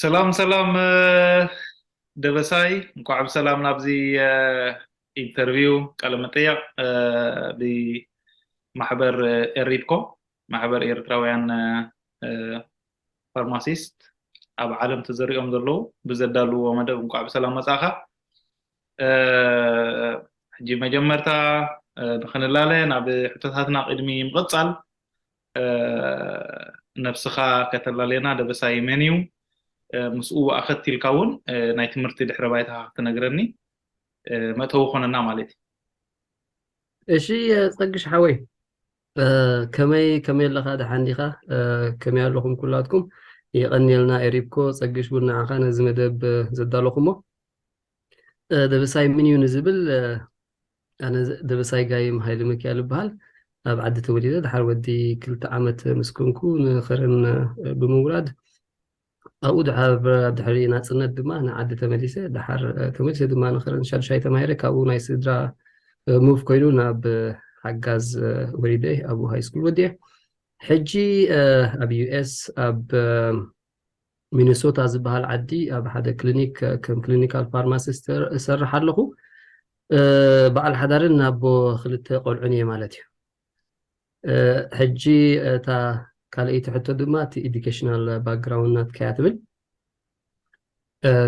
ሰላም ሰላም ደበሳይ፣ እንኳዕ ብሰላም ናብዚ ኢንተርቪው፣ ቃለ መጠየቕ ብማሕበር ኤሪድኮ፣ ማሕበር ኤርትራውያን ፋርማሲስት ኣብ ዓለም ተዘሪኦም ዘለዉ ብዘዳልዎ መደብ እንኳዕ ብሰላም መጻኻ። ሕጂ መጀመርታ ንኽንላለ ናብ ሕቶታትና ቅድሚ ምቕጻል፣ ነብስኻ ከተላልየና፣ ደበሳይ መን እዩ፣ ምስኡ ኣኸቲልካ እውን ናይ ትምህርቲ ድሕረ ባይታኻ ክትነግረኒ መእተዊ ኮነና ማለት እዩ። እሺ ጸግሽ ሓወይ፣ ከመይ ከመይ ኣለኻ? ደሓን ዲኻ? ከመይ ኣለኹም ኩላትኩም? የቐንየልና ኤሪድኮ፣ ጸግሽ እውን ንዓኻ ነዚ መደብ ዘዳለኹሞ። ደበሳይ ምን እዩ ንዝብል፣ ኣነ ደበሳይ ጋይም ሃይለ ሚካኤል ይበሃል። ኣብ ዓዲ ተወሊደ፣ ድሓር ወዲ ክልተ ዓመት ምስ ኮንኩ ንኸረን ብምውላድ፣ ኣብኡ ድሓር ድሕሪ ናጽነት ድማ ንዓዲ ተመሊሰ። ድሓር ተመሊሰ ድማ ንኸረን ሻድሻይ ተማሂረ። ካብኡ ናይ ስድራ ሙቭ ኮይኑ ናብ ሓጋዝ ወሪደ፣ ኣብኡ ሃይ ስኩል ወዲየ። ሕጂ ኣብ ዩ ኤስ ኣብ ሚኒሶታ ዝበሃል ዓዲ ኣብ ሓደ ክሊኒክ ከም ክሊኒካል ፋርማሲስት እሰርሕ ኣለኹ። በዓል ሓዳርን ኣቦ ክልተ ቆልዑን እየ ማለት እዩ። ሕጂ እታ ካልኣይቲ ሕቶ ድማ እቲ ኤዱኬሽናል ባክግራውንድ ናትካ እያ ትብል።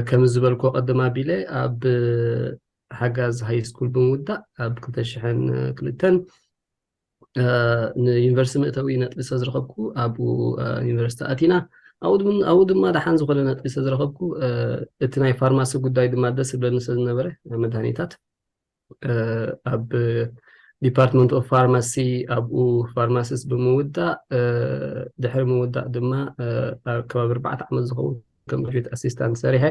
ከም ዝበልኮ ቀደም ኣቢለ ኣብ ሓጋዝ ሃይ ስኩል ብምውዳእ ኣብ ክልተ ሽሕን ክልተን ንዩኒቨርሲቲ መእተዊ ነጥቢ ስለ ዝረኸብኩ ኣብኡ ዩኒቨርሲቲ ኣቲና። ኣብኡ ድማ ደሓን ዝኾነ ነጥቢ ስለ ዝረኸብኩ፣ እቲ ናይ ፋርማሲ ጉዳይ ድማ ደስ ዝብለኒ ስለ ዝነበረ፣ መድሃኒታት ኣብ ዲፓርትመንት ኦፍ ፋርማሲ ኣብኡ ፋርማሲስት ብምውዳእ፣ ድሕሪ ምውዳእ ድማ ኣብ ከባቢ ኣርባዕተ ዓመት ዝኸውን ከም ግራጁዌት ኣሲስታንት ሰሪሐ።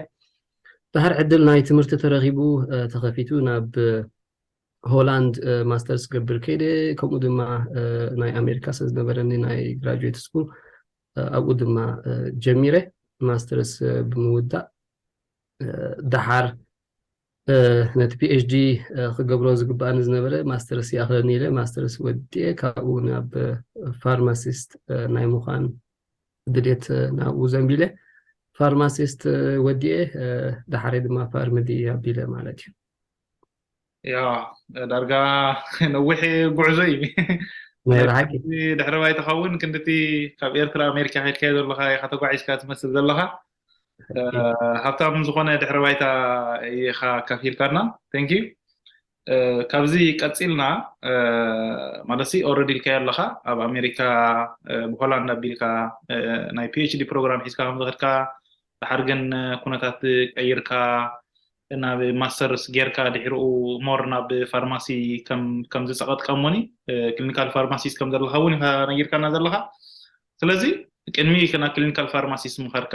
ድሓር ዕድል ናይ ትምህርቲ ተረኺቡ፣ ተኸፊቱ ናብ ሆላንድ ማስተርስ ክገብር ከይደ። ከምኡ ድማ ናይ ኣሜሪካ ስለ ዝነበረኒ ናይ ግራጁዌት ስኩል ኣብኡ ድማ ጀሚረ። ማስተርስ ብምውዳእ፣ ደሓር ነቲ ፒ ኤች ዲ ክገብሮ ዝግባኣኒ ዝነበረ ማስተርስ ይኣኽለኒ ኢለ ማስተርስ ወዲኤ፣ ካብኡ ናብ ፋርማሲስት ናይ ምዃን ድሌት ናብኡ ዘንቢለ። ፋርማሲስት ወዲኤ፣ ደሓረይ ድማ ፋርምዲ ኣቢለ ማለት እዩ። ያ፣ ዳርጋ ነዊሕ ጉዕዞ እዩ። ናይ ብሓቂ። ድሕሪ ባይታኻ እውን ክንድቲ ካብ ኤርትራ ኣሜሪካ ከድካዮ ዘለኻ ኢኻ ተጓዒዝካ ትመስል ዘለኻ። ሓቂ። ሃብታም ዝኾነ ድሕሪ ባይታ ኢኻ ካፊልካና። Thank you። ካብዚ ቀፂልና፣ ማለት ሲ ኦረዲ ኢልካዮ ኣለኻ፣ ኣብ ኣሜሪካ ብሆላንድ ኣቢልካ ናይ ፒ ኤች ዲ ፕሮግራም ሒዝካ ከም ዝኸድካ፣ ድሓር ግን ኩነታት ቀይርካ ናብ ማስተርስ ጌርካ፣ ድሕሪኡ ሞር ናብ ፋርማሲ ከም ዝፀቐጥካ እሞኒ፣ ክሊኒካል ፋርማሲስት ከም ዘለኻ እውን ኢኻ ነጊርካና ዘለኻ። ስለዚ ቅድሚ ናብ ክሊኒካል ፋርማሲስት ምኻድካ፣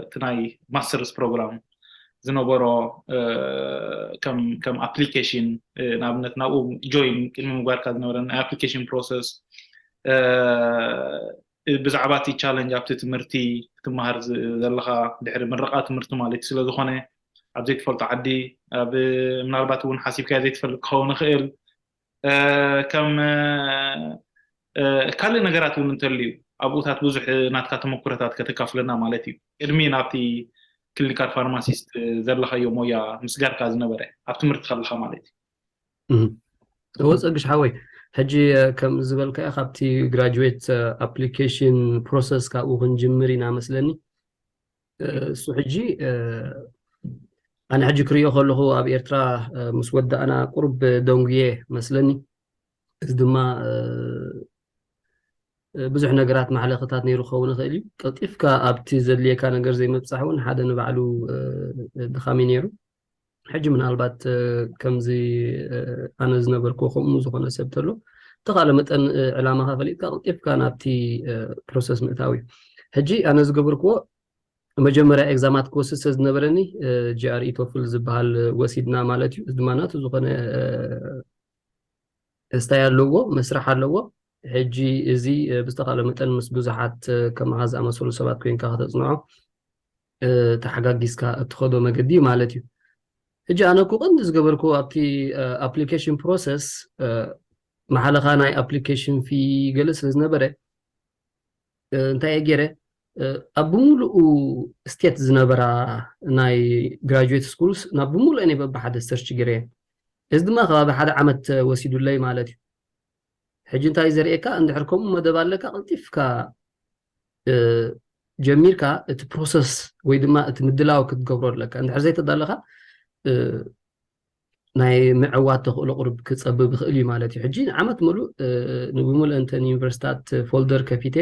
እቲ ናይ ማስተርስ ፕሮግራም ዝነበሮ ከም ኣፕሊኬሽን፣ ንኣብነት ናብኡ ጆይን ቅድሚ ምግባርካ ዝነበረ ናይ ኣፕሊኬሽን ፕሮሰስ፣ ብዛዕባ እቲ ቻለንጅ ኣብቲ ትምህርቲ ክትመሃር ዘለኻ ድሕሪ ምርቓ ትምህርቲ ማለት እዩ። ስለዝኾነ ኣብ ዘይትፈልጦ ዓዲ፣ ኣብ ምናልባት እውን ሓሲብካዮ ዘይትፈልጥ ክኸውን ይኽእል፣ ከም ካልእ ነገራት እውን እንተልዩ ኣብኡታት ብዙሕ ናትካ ተመኩረታት ከተካፍለና ማለት እዩ። ቅድሚ ናብቲ ክሊኒካል ፋርማሲስት ዘለኻዮ ሞያ ምስጋርካ ዝነበረ ኣብ ትምህርቲ ከለኻ ማለት እዩ። እወ ጸግሽ ሓወይ፣ ሕጂ ከም ዝበልካዮ ካብቲ ግራጁዌት ኣፕሊኬሽን ፕሮሰስ ካብኡ ክንጅምር ኢና መስለኒ። እሱ ሕጂ ኣነ ሕጂ ክሪኦ ከለኹ ኣብ ኤርትራ ምስ ወዳእና ቁሩብ ደንጉየ መስለኒ። እዚ ድማ ብዙሕ ነገራት ማሕለኽታት ነይሩ ክኸውን ይኽእል እዩ። ቀልጢፍካ ኣብቲ ዘድልየካ ነገር ዘይምብጻሕ እውን ሓደ ንባዕሉ ድኻም እዩ ነይሩ። ሕጂ ምናልባት ከምዚ ኣነ ዝነበርኩ ከምኡ ዝኾነ ሰብ ተሎ፣ ተኻለ መጠን ዕላማኻ ፈሊጥካ ቀልጢፍካ ናብቲ ፕሮሰስ ምእታው እዩ። ሕጂ ኣነ ዝገበርክዎ መጀመርያ ኤግዛማት ክወስድ ስለ ዝነበረኒ ጂ ኣር ኢ ቶፍል ዝበሃል ወሲድና ማለት እዩ። እዚ ድማ ናቱ ዝኾነ ስታይ ኣለዎ፣ መስርሕ ኣለዎ። ሕጂ እዚ ብዝተኻለ መጠን ምስ ብዙሓት ከማኻ ዝኣመሰሉ ሰባት ኮይንካ ከተፅንዖ ተሓጋጊዝካ እትኸዶ መገዲ እዩ ማለት እዩ። ሕጂ ኣነ እኮ ቀንዲ ዝገበርኩ ኣብቲ ኣፕሊኬሽን ፕሮሰስ መሓለኻ ናይ ኣፕሊኬሽን ፊ ገለ ስለ ዝነበረ እንታይ እየ ገይረ፣ ኣብ ብምሉኡ ስቴት ዝነበራ ናይ ግራጁዌት ስኩልስ ናብ ብምሉእ ናይ በብሓደ ሰርች ገይረ። እዚ ድማ ከባቢ ሓደ ዓመት ወሲዱለይ ማለት እዩ። ሕጂ እንታይ ዘርእየካ፣ እንድሕር ከምኡ መደብ ኣለካ፣ ቀልጢፍካ ጀሚርካ እቲ ፕሮሰስ ወይ ድማ እቲ ምድላው ክትገብሮ ኣለካ። እንድሕር ዘይተዳለኻ ናይ ምዕዋት ተኽእሎ ቁሩብ ክጸብብ ይኽእል እዩ ማለት እዩ። ሕጂ ንዓመት ሙሉእ ንብምሉእ እንተን ዩኒቨርሲታት ፎልደር ከፊተ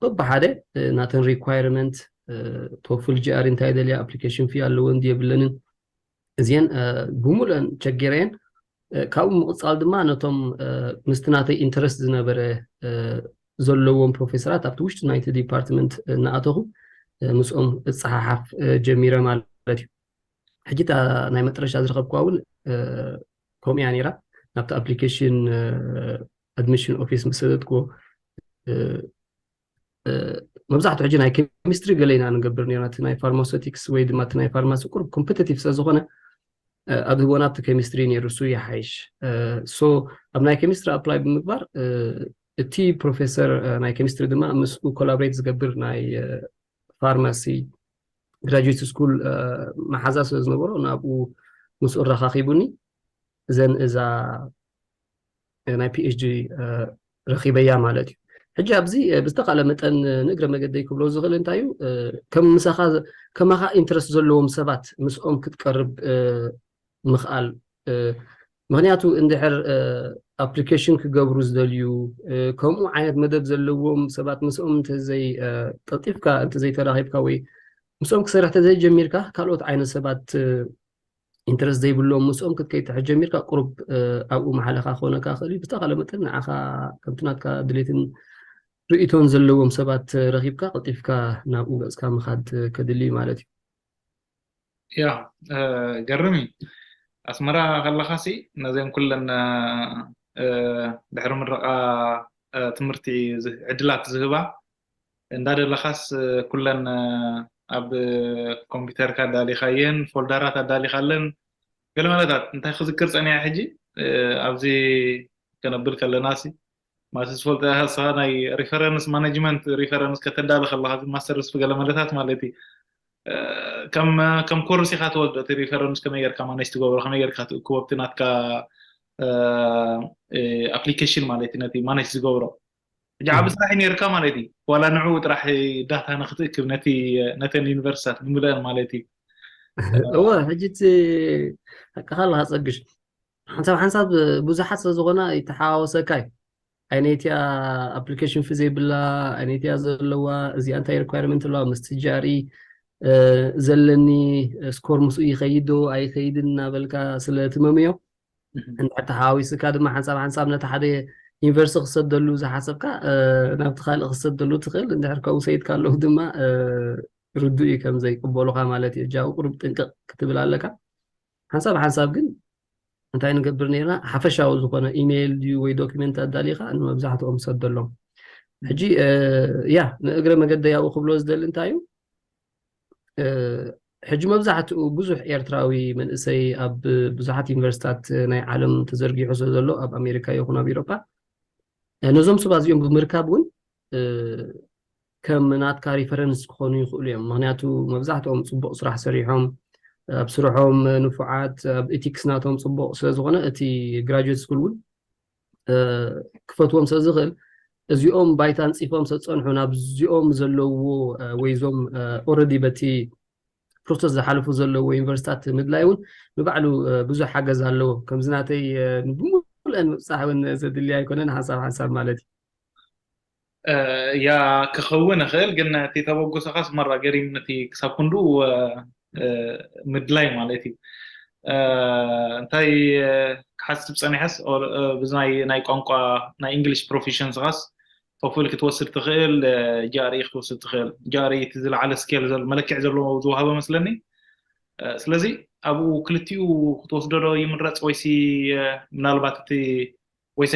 በብሓደ ናተን ሪኳየርመንት፣ ቶፍል ጂኣር እንታይ ደልያ፣ ኣፕሊኬሽን ፊ ኣለወን ድየብለንን፣ እዚአን ብሙሉአን ቸጊረየን። ካብኡ ምቕጻል ድማ ነቶም ምስቲ ናተይ ኢንተረስት ዝነበረ ዘለዎም ፕሮፌሰራት ኣብቲ ውሽጢ ናይቲ ዲፓርትመንት እናኣተኹ ምስኦም እፀሓሓፍ ጀሚረ ማለት እዩ። ሕጂ እታ ናይ መጠረሻ ዝረኸብኩዋ እውን ከምኡ እያ ነይራ። ናብቲ ኣፕሊኬሽን ኣድሚሽን ኦፊስ ምስ ሰደድኩዎ፣ መብዛሕትኡ ሕጂ ናይ ኬሚስትሪ ገለ ኢና ንገብር ነርና። እቲ ናይ ፋርማሴውቲክስ ወይ ድማ እቲ ናይ ፋርማሲ ቁሩብ ኮምፒቲቲቭ ስለ ዝኾነ ኣብ ህቦና ኣብቲ ኬሚስትሪ ነይሩ፣ እሱ ይሓይሽ። ሶ ኣብ ናይ ኬሚስትሪ ኣፕላይ ብምግባር እቲ ፕሮፌሰር ናይ ኬሚስትሪ ድማ ምስኡ ኮላብሬት ዝገብር ናይ ፋርማሲ ግራጁዌት ስኩል መሓዛ ስለ ዝነበሮ ናብኡ ምስኡ ኣረኻኺቡኒ። እዘን እዛ ናይ ፒኤችዲ ረኺበያ ማለት እዩ። ሕጂ ኣብዚ ብዝተኻለ መጠን ንእግረ መገደይ ክብሎ ዝኽእል እንታይ እዩ፣ ከም ምሳኻ ከማኻ ኢንትረስት ዘለዎም ሰባት ምስኦም ክትቀርብ ምኽኣል። ምኽንያቱ እንድሕር ኣፕሊኬሽን ክገብሩ ዝደልዩ ከምኡ ዓይነት መደብ ዘለዎም ሰባት ምስኦም እንተዘይ ቀልጢፍካ እንተዘይተራኺብካ ወይ ምስኦም ክሰርሕ ተዘይጀሚርካ ካልኦት ዓይነት ሰባት ኢንትረስት ዘይብሎም ምስኦም ክትከይድ ተሕጀሚርካ ቁሩብ ኣብኡ መሓለኻ ክኾነካ ክእል እዩ። ብዝተኻለ መጠን ንዓኻ ከምቲ ናትካ ድሌትን ርእይቶን ዘለዎም ሰባት ረኺብካ ቀልጢፍካ ናብኡ ገጽካ ምኻድ ከድሊ እዩ ማለት እዩ። ያ ገርም እዩ። ኣስመራ ከለኻሲ ነዚን ኩለን ድሕሪ ምረቓ ትምህርቲ ዕድላት ዝህባ እንዳደለኻስ ኩለን ኣብ ኮምፒውተርካ ኣዳሊኻየን፣ ፎልደራት ኣዳሊኻለን፣ ገለ መለታት እንታይ ክዝክር ጸኒሐ ሕጂ ኣብዚ ከነብል ከለናሲ ማለት ዝፈልጦ ኢኻ፣ ንስኻ ናይ ሪፈረንስ ማኔጅመንት ሪፈረንስ ከተዳሊ ከለኻ ማስተርስ ብገለ መለታት ማለት እዩ። ከም ኮርስ ኢኻ ትወስዶ፣ እቲ ሪፈረንስ ከመይ ጌርካ ማኔጅ ትገብሮ፣ ከመይ ጌርካ ትእክቦ ኣብቲ ናትካ ኣፕሊኬሽን ማለት እዩ፣ ነቲ ማኔጅ ዝገብሮ። ሕጂ ዓቢ ስራሕ እዩ ነይርካ ማለት እዩ። ዋላ ንዕኡ ጥራሕ ዳታ ንክትእክብ ነቲ ነተን ዩኒቨርሲታት ብምልአን ማለት እዩ። እወ ሕጂ እቲ ሓቅኻ ኣለካ ጸግሽ፣ ሓንሳብ ሓንሳብ ብዙሓት ስለ ዝኾና ይተሓዋወሰካ እዩ። ኣይነይቲያ ኣፕሊኬሽን ፊ ዘይብላ፣ ኣይነይቲያ ዘለዋ፣ እዚኣ እንታይ ሪኳርመንት ኣለዋ፣ ምስቲ ጃሪ ዘለኒ ስኮር ምስኡ ይኸይድ ዶ ኣይኸይድን እናበልካ ስለ ትመምዮ፣ እንድሕር ተሓዋዊስካ ድማ ሓንሳብ ሓንሳብ ነቲ ሓደ ዩኒቨርሲቲ ክሰደሉ ዝሓሰብካ ናብቲ ካልእ ክሰደሉ ትኽእል። እንድሕር ከምኡ ሰይድካ ኣለዉ ድማ ርዱእ እዩ ከም ዘይቅበሉኻ ማለት እዩ። እጃዊ ቁሩብ ጥንቅቕ ክትብል ኣለካ። ሓንሳብ ሓንሳብ ግን እንታይ ንገብር ነርና፣ ሓፈሻዊ ዝኾነ ኢሜይል ድዩ ወይ ዶክመንት ኣዳሊኻ ንመብዛሕትኦም ሰደሎም። ሕጂ ያ ንእግረ መገደይ ኣብኡ ክብሎ ዝደሊ እንታይ እዩ፣ ሕጂ መብዛሕትኡ ብዙሕ ኤርትራዊ መንእሰይ ኣብ ብዙሓት ዩኒቨርሲታት ናይ ዓለም ተዘርጊሑ ስለ ዘሎ ኣብ ኣሜሪካ ይኹን ኣብ ኤሮፓ ነዞም ሰባት እዚኦም ብምርካብ እውን ከም ናትካ ሪፈረንስ ክኾኑ ይኽእሉ እዮም። ምክንያቱ መብዛሕትኦም ፅቡቕ ስራሕ ሰሪሖም ኣብ ስርሖም ንፉዓት፣ ኣብ ኢቲክስ ናቶም ፅቡቕ ስለዝኾነ እቲ ግራጁዌት ስኩል እውን ክፈትዎም ስለ ዝኽእል እዚኦም ባይታ ኣንፂፎም ስለ ዝፀንሑ ናብዚኦም ዘለዎ ወይ እዞም ኦረዲ በቲ ፕሮሰስ ዝሓልፉ ዘለዎ ዩኒቨርሲታት ምድላይ እውን ንባዕሉ ብዙሕ ሓገዝ ኣለዎ። ከምዚ ናተይ ብሙሉአን ምብፃሕ እውን ዘድሊ ኣይኮነን፣ ሓንሳብ ሓንሳብ ማለት እዩ። ያ ክኸውን ይኽእል፣ ግን እቲ ተበግሶኻስ መራ ገሪምኒ፣ እቲ ክሳብ ክንድኡ ምድላይ ማለት እዩ። እንታይ ክሓስብ ጸኒሐስ፣ ብናይ ናይ ቋንቋ ናይ እንግሊሽ ፕሮፊሽንስኻስ ቶፍል ክትወስድ ትኽእል፣ ጂኣርኢ ክትወስድ ትኽእል። ጂኣርኢ እቲ ዝለዓለ ስኬል መለክዕ ዘለዎ ዝወሃበ መስለኒ። ስለዚ ኣብኡ ክልቲኡ ክትወስዶ ዶ ይምረጽ፣ ወይሲ ምናልባት እቲ ወይሰ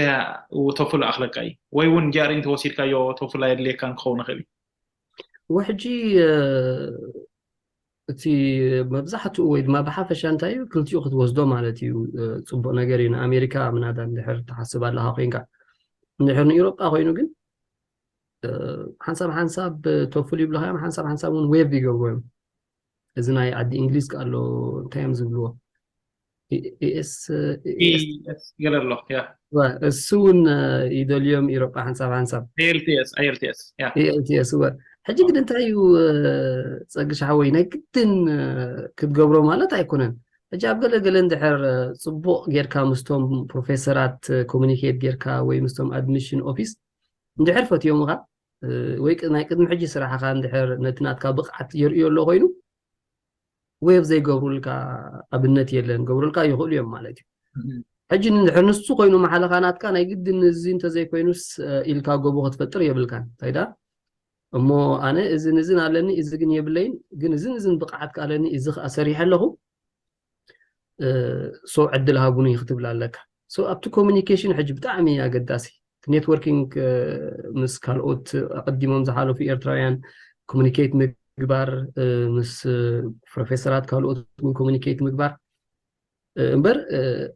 ቶፍል ኣኽለካ እዩ፣ ወይ እውን ጂኣርኢ እንተወሲድካዮ ቶፍል ኣየድልየካን ክኸውን ይኽእል እዩ። ወሕጂ እቲ መብዛሕትኡ ወይ ድማ ብሓፈሻ እንታይ እዩ፣ ክልቲኡ ክትወስዶ ማለት እዩ። ፅቡቕ ነገር እዩ። ንኣሜሪካ ምናዳ እንድሕር ትሓስብ ኣለኻ ኮይንካ፣ እንድሕር ንኢሮጳ ኮይኑ ግን ሓንሳብ ሓንሳብ ቶፍል ይብልካ እዮም፣ ሓንሳብ ሓንሳብ እውን ዌብ ይገብሩ እዮም። እዚ ናይ ዓዲ እንግሊዝ ኣሎ፣ እንታይ እዮም ዝብልዎ? ገለ ኣሎ። እሱ እውን ይደልዮም ኢሮጳ ሓንሳብ ሓንሳብ። IELTS። እወ። ሕጂ ግን እንታይ እዩ፣ ጸግሽ ሓወይ፣ ናይ ግድን ክትገብሮ ማለት ኣይኮነን። ሕጂ ኣብ ገለ ገለ እንድሕር ጽቡቕ ጌርካ ምስቶም ፕሮፌሰራት ኮሚኒኬት ጌርካ ወይ ምስቶም ኣድሚሽን ኦፊስ እንድሕር ፈትዮምኻ ወይ ናይ ቅድሚ ሕጂ ስራሕኻ እንድሕር ነቲ ናትካ ብቕዓት የርእዮ ኣሎ ኮይኑ፣ ዌብ ዘይገብሩልካ ኣብነት የለን። ገብሩልካ ይኽእሉ እዮም ማለት እዩ። ሕጂ እንድሕር ንሱ ኮይኑ መሓለኻ ናትካ ናይ ግድን እዚ እንተዘይኮይኑስ ኢልካ ጎቦ ክትፈጥር የብልካን። እንታይ ደኣ እሞ ኣነ እዝን እዝን ኣለኒ፣ እዚ ግን የብለይን፣ ግን እዝን እዝን ብቕዓት ከ ኣለኒ፣ እዚ ከኣ ሰሪሐ ኣለኹ፣ ሶ ዕድል ሃቡኒ ክትብል ኣለካ። ኣብቲ ኮሚኒኬሽን ሕጂ ብጣዕሚ ኣገዳሲ፣ ኔትወርኪንግ ምስ ካልኦት ኣቐዲሞም ዝሓለፉ ኤርትራውያን ኮሚኒኬት ምግባር፣ ምስ ፕሮፌሰራት ካልኦት ኮሚኒኬት ምግባር። እምበር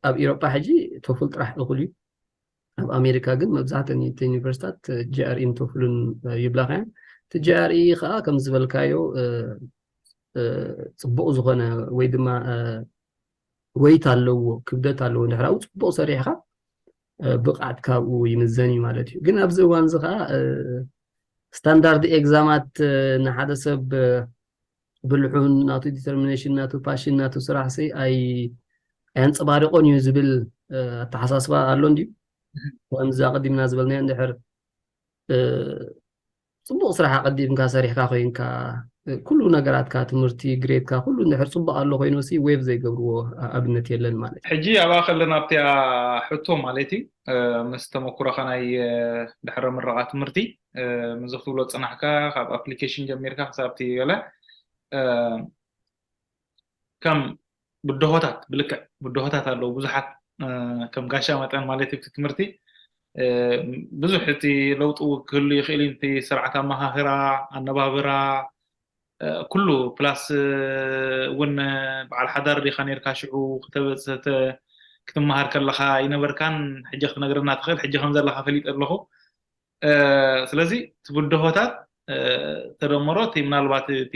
ኣብ ኢሮጳ ሕጂ ቶፍል ጥራሕ እኹል እዩ። ኣብ ኣሜሪካ ግን መብዛሕተን ዩኒቨርሲታት ጂኣርኢን ቶፍልን ይብላኻያን። እቲ ጂኣርኢ ከዓ ከም ዝበልካዮ ፅቡቕ ዝኾነ ወይ ድማ ወይት ኣለዎ፣ ክብደት ኣለዎ። እንድሕር ኣብኡ ፅቡቕ ሰሪሕካ ብቕዓት ካብኡ ይምዘን እዩ ማለት እዩ። ግን ኣብዚ እዋን እዚ ከዓ ስታንዳርድ ኤግዛማት ንሓደ ሰብ ብልሑን ናቱ ዲተርሚኔሽን ናቱ ፓሽን ናቱ ስራሕ ሲ ኣይ ኣየንፀባርቆን እዩ ዝብል ኣተሓሳስባ ኣሎ እንድዩ። ከምዚ ኣቐዲምና ዝበልናዮ እንድሕር ፅቡቕ ስራሕ ኣቐዲምካ ሰሪሕካ ኮይንካ ኩሉ ነገራትካ ትምህርቲ ግሬድካ ኩሉ እንድሕር ፅቡቕ ኣሎ ኮይኑ ሲ ዌብ ዘይገብርዎ ኣብነት የለን ማለት እዩ። ሕጂ ኣብኣ ከለና ኣብቲኣ ሕቶ ማለት እዩ ምስ ተመኩሮኻ ናይ ድሕረ ምረቓ ትምህርቲ ምዚ ክትብሎ ፅናሕካ ካብ ኣፕሊኬሽን ጀሚርካ ክሳብ እቲ ገለ ከም ብድሆታት ብልክዕ ብድሆታት ኣለዉ ብዙሓት ከም ጋሻ መጠን ማለት እቲ ትምህርቲ ብዙሕ እቲ ለውጢ ክህሉ ይኽእል እዩ። እቲ ስርዓት ኣመኻኽራ ኣነባብራ ኩሉ ፕላስ እውን በዓል ሓዳር ዲኻ ነርካ ሽዑ ክትመሃር ከለኻ ይነበርካን ሕጂ ክትነግረና ትኽእል ሕጂ ከም ዘለኻ ፈሊጠ ኣለኹ። ስለዚ እቲ ብድሆታት ተደምሮ እቲ ምናልባት እቲ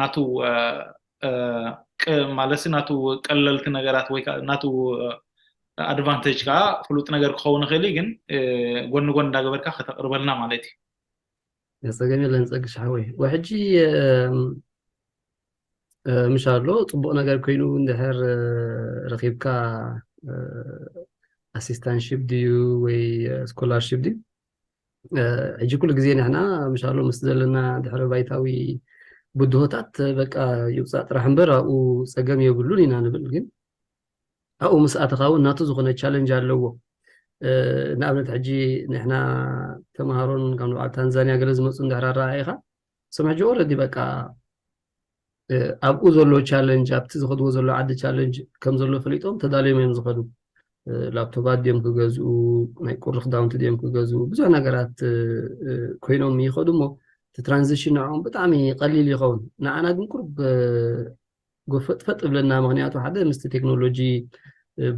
ናቱ ማለትሲ ናቱ ቀለልቲ ነገራት ወይ ናቱ ኣድቫንቴጅ ከዓ ፍሉጥ ነገር ክኸውን ይኽእል እዩ ግን ጎኒ ጎኒ እንዳገበርካ ከተቅርበልና ማለት እዩ። የፀገም የለን ፀግሽ ሓወይ። ወሕጂ ምሻሎ ፅቡቕ ነገር ኮይኑ እንድሕር ረኺብካ ኣሲስታንሽፕ ድዩ ወይ ስኮላርሽፕ ድዩ? ሕጂ ኩሉ ግዜ ንሕና ምሻሎ ምስ ዘለና ድሕረ ባይታዊ ብድሆታት በቃ ይውፃእ ጥራሕ እምበር ኣብኡ ፀገም የብሉን ኢና ንብል። ግን ኣብኡ ምስ ኣተኻ እውን ናቱ ዝኾነ ቻለንጅ ኣለዎ። ንኣብነት ሕጂ ንሕና ተምሃሮን ካብ ንባዓል ታንዛንያ ገለ ዝመፁ እንድሕር ኣረኣኢኻ እሶም ሕጂ ኦረዲ በቃ ኣብኡ ዘሎ ቻለንጅ ኣብቲ ዝኸድዎ ዘሎ ዓዲ ቻለንጅ ከም ዘሎ ፈሊጦም ተዳልዮም እዮም ዝኸዱ። ላፕቶባት ድዮም ክገዝኡ፣ ናይ ቁሪ ክዳውንቲ ድዮም ክገዝኡ፣ ብዙሕ ነገራት ኮይኖም ይኸዱ እሞ እቲ ትራንዚሽን ንዕኦም ብጣዕሚ ቀሊል ይኸውን። ንዓና ግን ቁርብ ጎፈጥፈጥ እብለና። ምክንያቱ ሓደ ምስቲ ቴክኖሎጂ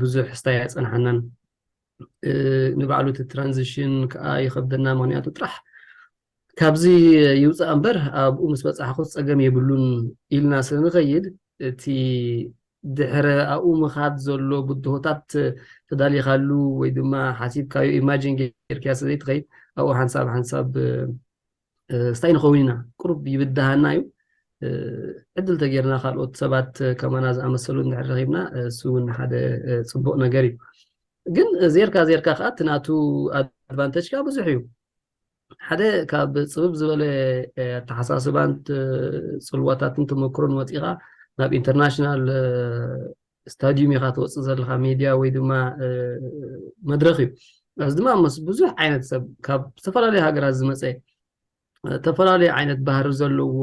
ብዙሕ ስታይ ኣይፀንሓናን። ንባዕሉ እቲ ትራንዚሽን ከዓ ይኸብደና። ምክንያቱ ጥራሕ ካብዚ ይውፃእ እምበር ኣብኡ ምስ በፃሕኩ ፀገም የብሉን ኢልና ስለ ንኸይድ እቲ ድሕረ ኣብኡ ምኻድ ዘሎ ብድሆታት ተዳሊኻሉ ወይ ድማ ሓሲብካዮ ኢማጂን ጌርካዮ ስለ ዘይትኸይድ ኣብኡ ሓንሳብ ሓንሳብ ስታይ ንኸውን ኢና። ቁሩብ ይብድሃና እዩ። ዕድል ተጌርና ካልኦት ሰባት ከማና ዝኣመሰሉ እንድሕር ረኺብና እሱ እውን ሓደ ፅቡቕ ነገር እዩ። ግን ዜርካ ዜርካ ከዓ እቲ ናቱ ኣድቫንተጅ ከዓ ብዙሕ እዩ። ሓደ ካብ ፅብብ ዝበለ ኣተሓሳስባን ፅልዋታትን ተመክሮን ወፂኻ ናብ ኢንተርናሽናል ስታዲዩም ኢኻ ትወፅእ ዘለኻ ሜድያ ወይ ድማ መድረኽ እዩ። እዚ ድማ ምስ ብዙሕ ዓይነት ሰብ ካብ ዝተፈላለዩ ሃገራት ዝመፀ ዝተፈላለዩ ዓይነት ባህሪ ዘለዎ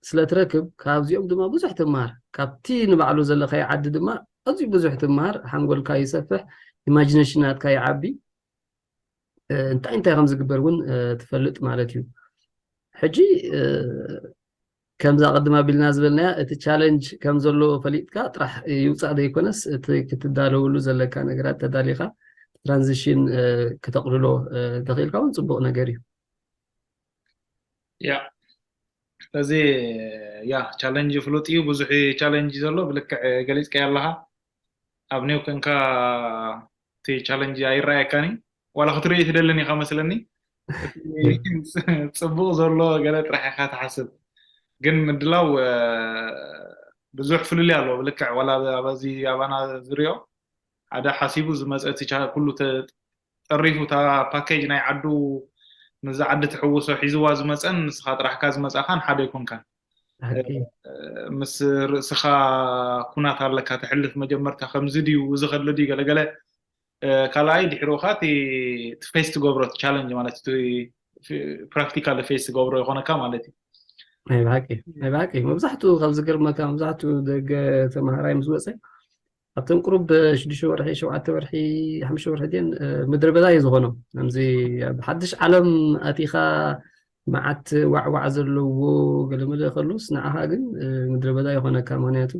ስለ ትረክብ ካብዚኦም ድማ ብዙሕ ትምሃር። ካብቲ ንባዕሉ ዘለኻዮ ዓዲ ድማ ኣዝዩ ብዙሕ ትምሃር፣ ሓንጎልካ ይሰፍሕ፣ ኢማጂነሽን ናትካ ይዓቢ። እንታይ እንታይ ከም ዝግበር እውን ትፈልጥ ማለት እዩ። ሕጂ ከምዛ ቅድም ኣቢልና ዝበልናያ እቲ ቻለንጅ ከም ዘሎ ፈሊጥካ ጥራሕ ይውፃእ ዘይኮነስ እቲ ክትዳለውሉ ዘለካ ነገራት ተዳሊኻ ትራንዚሽን ከተቕልሎ ተኽኢልካ እውን ፅቡቕ ነገር እዩ። ያ ስለዚ ያ ቻለንጅ ፍሉጥ እዩ። ብዙሕ ቻለንጅ ዘሎ ብልክዕ ገሊፅካዮ ኣለኻ። ኣብ ኒው ኮንካ እቲ ቻለንጅ ኣይረኣየካን እዩ። ዋላ ክትርእዩ ትደልን ኢኻ መስለኒ። ፅቡቕ ዘሎ ገለ ጥራሕ ኢኻ ትሓስብ፣ ግን ምድላው ብዙሕ ፍልልይ ኣለዎ። ብልክዕ ዋላ ኣብዚ ኣባና ዝሪኦ ሓደ ሓሲቡ ዝመፀ እቲ ኩሉ ጠሪፉ እታ ፓኬጅ ናይ ዓዱ ምስዛ ዓዲ ትሕውሶ ሒዝዋ ዝመፀን ንስኻ ጥራሕካ ዝመፃኻን ሓደ ኣይኮንካን። ምስ ርእስኻ ኩናት ኣለካ ተሕልፍ። መጀመርታ ከምዚ ድዩ፣ እዚ ከሎ ድዩ፣ ገለገለ ካልኣይ ድሕሮኻ እቲ ፌስ ትገብሮ ቻለንጅ ማለት ፕራክቲካል ፌስ ትገብሮ ይኾነካ ማለት እዩ። ናይ ብሓቂ ናይ ብሓቂ መብዛሕትኡ ካብ ዝገርመካ መብዛሕትኡ ደገ ተማሃራይ ምስ ወፀ ኣብተን ቁሩብ ሽዱሽተ ወርሒ ሸውዓተ ወርሒ ሓሙሽተ ወርሒ ድን ምድረ በዳ እዩ ዝኾኖ። ከምዚ ኣብ ሓድሽ ዓለም ኣቲኻ መዓት ዋዕዋዕ ዘለዎ ገለመለ ከሉስ ንዓኻ ግን ምድረ በዳ ይኾነካ። ምክንያቱ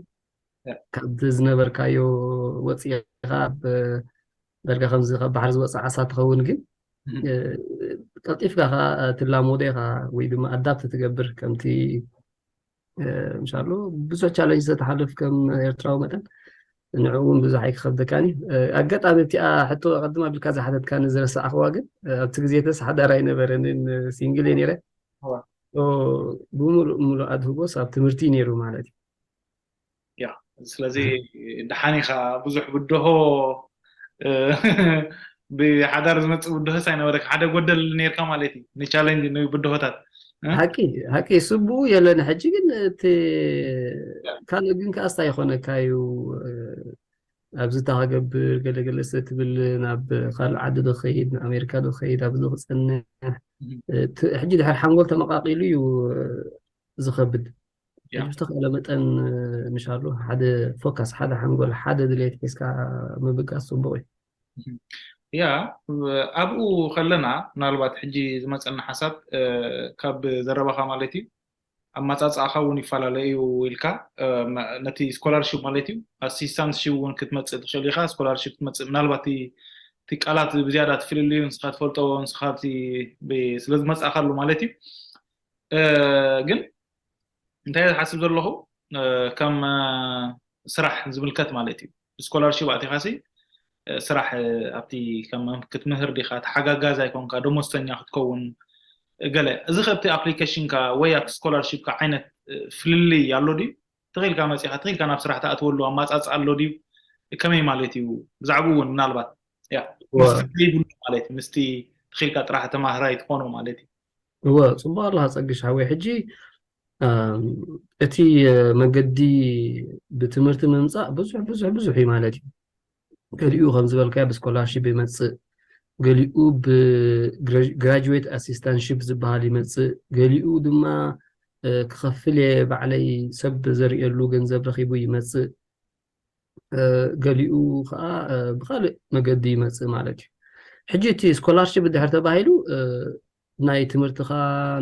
ካብቲ ዝነበርካዮ ወፂኻ ዳርጋ ከምዚ ካብ ባሕሪ ዝወፅእ ዓሳ ትኸውን፣ ግን ቀልጢፍካ ከ ትላመዶ ኢኻ ወይ ድማ ኣዳፕት ትገብር ከምቲ ምሻሉ ብዙሕ ቻለንጅ ዝተሓልፍ ከም ኤርትራዊ መጠን ንዕኡ እውን ብዙሕ ኣይክኸብደካን እዩ። ኣጋጣሚ እቲኣ ሕቶ ቀድም ኣቢልካ ዝሓተትካኒ ዝረሳዕኽዋ ግን ኣብቲ ግዜ ተስ ሓዳር ኣይነበረንን፣ ሲንግል እየ ነይረ። ብምሉእ ምሉእ ኣድህቦስ ኣብ ትምህርቲ እዩ ነይሩ ማለት እዩ። ያ ስለዚ ደሓን ኢኻ። ብዙሕ ብድሆ ብሓዳር ዝመፅእ ብድሆስ ኣይነበረካ። ሓደ ጎደል ነርካ ማለት እዩ ንቻለንጅ ብድሆታት። ሓቂ ሓቂ ስብኡ የለን። ሕጂ ግን እቲ ካልእ ግን ከኣስታ ይኾነካ እዩ። ኣብዚ ተኸገብር ገለገለ ሰ ትብል ናብ ካልእ ዓዲ ዶ ክኸይድ ንኣሜሪካ ዶ ክኸይድ ኣብዚ ክፀንሕ። ሕጂ ድሕር ሓንጎል ተመቃቂሉ እዩ ዝኸብድ። ብዝተኽእለ መጠን ምሻሉ ሓደ ፎካስ፣ ሓደ ሓንጎል፣ ሓደ ድሌት ሒዝካ ምብጋስ ፅቡቕ እዩ። ያ ኣብኡ ከለና ምናልባት ሕጂ ዝመፀና ሓሳብ ካብ ዘረባኻ ማለት እዩ ኣመፃፅኣኻ እውን ይፈላለ እዩ ኢልካ ነቲ ስኮላርሽፕ ማለት እዩ ኣሲስታንትሽፕ እውን ክትመፅእ ትኽእል ኢኻ። ስኮላርሽፕ ክትመፅእ ምናልባት እቲ ቃላት ብዝያዳ ትፍልልዩ ንስኻ ትፈልጦ ንስኻ ስለዝመፅእካሉ ማለት እዩ። ግን እንታይ ዝሓስብ ዘለኹ ከም ስራሕ ዝምልከት ማለት እዩ። ብስኮላርሽፕ ኣቲኻሲ ስራሕ ኣብቲ ክትምህር ዲኻ ተሓጋጋዝ ኣይኮንካ ደሞዝተኛ ክትከውን ገለ እዚ ከብቲ ኣፕሊኬሽንካ ወይ ኣብቲ ስኮላርሽፕካ ዓይነት ፍልልይ ኣሎ ድዩ? ተኺልካ መፂኻ ተኺልካ ናብ ስራሕ ትኣትወሉ ኣማፃፅ ኣሎ ድዩ? ከመይ ማለት እዩ? ብዛዕባኡ እውን ምናልባት ያ ይብሉ ማለት እዩ ምስቲ ተኺልካ ጥራሕ ተማህራይ ትኾኖ ማለት እዩ። እወ ፅቡቅ ኣለካ ፀግሽ ሓወይ። ሕጂ እቲ መገዲ ብትምህርቲ ምምፃእ ብዙሕ ብዙሕ ብዙሕ እዩ ማለት እዩ። ገሊኡ ከም ዝበልካዮ ብስኮላርሽፕ ይመፅእ፣ ገሊኡ ብግራጁዌት ኣሲስታንትሽፕ ዝበሃል ይመፅእ፣ ገሊኡ ድማ ክኸፍል እየ ባዕለይ ሰብ ዘርእየሉ ገንዘብ ረኺቡ ይመፅእ። ገሊኡ ከዓ ብካልእ መገዲ ይመፅእ ማለት እዩ። ሕጂ እቲ ስኮላርሽፕ እንድሕር ተባሂሉ ናይ ትምህርትኻ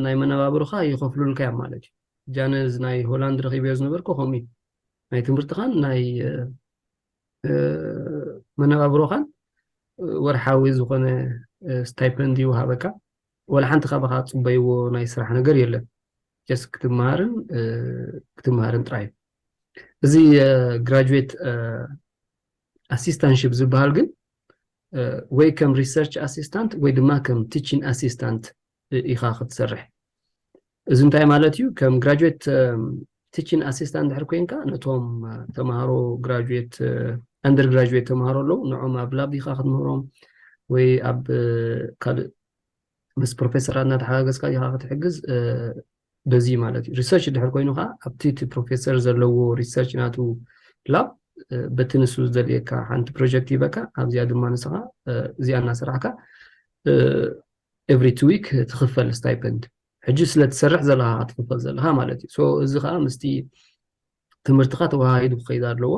ናይ መነባብሮኻ ይኸፍሉልካ እዮም ማለት እዩ። ጃነዝ ናይ ሆላንድ ረኺበዮ ዝነበርኩ ከምኡ እዩ። ናይ ትምህርትኻን ናይ መነባብሮኻን ወርሓዊ ዝኾነ ስታይፐንድ ይወሃበካ። ወላ ሓንቲ ካባኻ ፅበይዎ ናይ ስራሕ ነገር የለን። ጀስት ክትመሃርን ክትመሃርን ጥራይ እዩ። እዚ ግራጁዌት ኣሲስታንትሽፕ ዝበሃል ግን ወይ ከም ሪሰርች ኣሲስታንት ወይ ድማ ከም ቲቺን ኣሲስታንት ኢኻ ክትሰርሕ። እዚ እንታይ ማለት እዩ? ከም ግራጁዌት ቲቺን ኣሲስታንት ድሕር ኮይንካ ነቶም ተምሃሮ ግራጁዌት ኣንደር ግራጁዌት ተምሃሮ ኣለዉ ንዖም ኣብ ላብ ኢኻ ክትምህሮም ወይ ኣብ ካልእ ምስ ፕሮፌሰራት እናተሓጋገዝካ ኢኻ ክትሕግዝ በዚ ማለት እዩ። ሪሰርች ድሕር ኮይኑ ከዓ ኣብቲ እቲ ፕሮፌሰር ዘለዎ ሪሰርች ናቱ ላብ በቲ ንሱ ዝደልየካ ሓንቲ ፕሮጀክት ይበካ ኣብዚኣ ድማ ንስኻ እዚኣ እናሰራሕካ ኤቭሪ ቱ ዊክ ትኽፈል ስታይፐንድ ሕጂ ስለትሰርሕ ዘለካ ክትኽፈል ዘለካ ማለት እዩ። እዚ ከዓ ምስቲ ትምህርትኻ ተወሃሂዱ ክኸይድ ኣለዎ።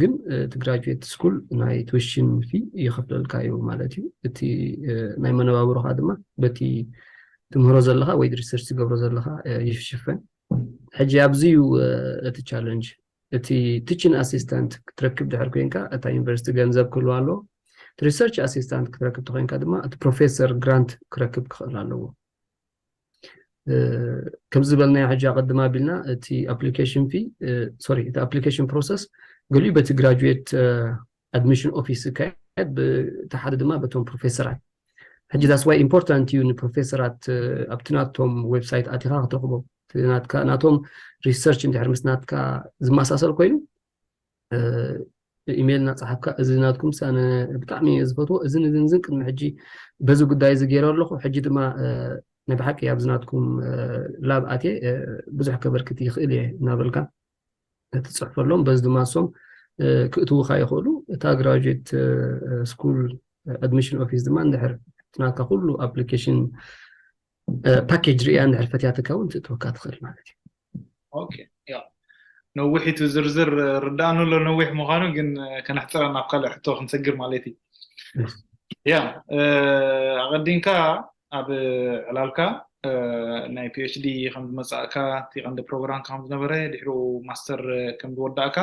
ግን እቲ ግራጁዌት ስኩል ናይ ቱዊሽን ፊ ይኸፍለልካ እዩ ማለት እዩ። እቲ ናይ መነባብሮኻ ድማ በቲ ትምህሮ ዘለኻ ወይ ሪሰርች ትገብሮ ዘለኻ ይሽፈን። ሕጂ ኣብዚ እዩ እቲ ቻለንጅ። እቲ ቲችን ኣሲስታንት ክትረክብ ድሕር ኮይንካ እታ ዩኒቨርሲቲ ገንዘብ ክህልዋ ኣለዎ። እቲ research assistant ክትረክብ ተኮይንካ ድማ እቲ professor grant ክረክብ ክኽእል ኣለዎ። ከምዚ ዝበልናዮ ሕጂ ኣቐድማ ኣቢልና እቲ application fee sorry እቲ application process ገሊኡ በቲ graduate admission office ይካየድ፣ እቲ ሓደ ድማ በቶም ፕሮፌሰራት። ሕጂ that's why important እዩ ንፕሮፌሰራት ኣብቲ ናቶም website ኣቲኻ ክትረኽቦም። ናቶም research እንድሕር ምስ ናትካ ዝመሳሰል ኮይኑ ኢሜይል እናፀሓፍካ እዚ ናትኩም ኣነ ብጣዕሚ እየ ዝፈትዎ፣ እዝን እዝን እዝን ቅድሚ ሕጂ በዚ ጉዳይ እዚ ገይረ ኣለኹ፣ ሕጂ ድማ ናይ ብሓቂ ኣብዚ ናትኩም lab ኣትየ ብዙሕ ከበርክት ይኽእል እየ እናበልካ ትፅሕፈሎም። በዚ ድማ እሶም ክእትውካ ይኽእሉ። እታ graduate school admission office ድማ እንድሕር ናትካ ኩሉ application package ሪእያ እንድሕር ፈትያትካ እውን ትእትወካ ትኽእል ማለት እዩ። ኦኬ ያ ነዊሕ እቲ ዝርዝር ርዳእኑ ኣሎ ነዊሕ ምዃኑ ግን ከነሕፅራ ናብ ካልእ ሕቶ ክንሰግር ማለት እዩ። ያ ኣቐዲምካ ኣብ ዕላልካ ናይ PhD ከም ዝመፃእካ እቲ ቀንዲ ፕሮግራምካ ከም ዝነበረ ድሕሩ ማስተር ከም ዝወዳእካ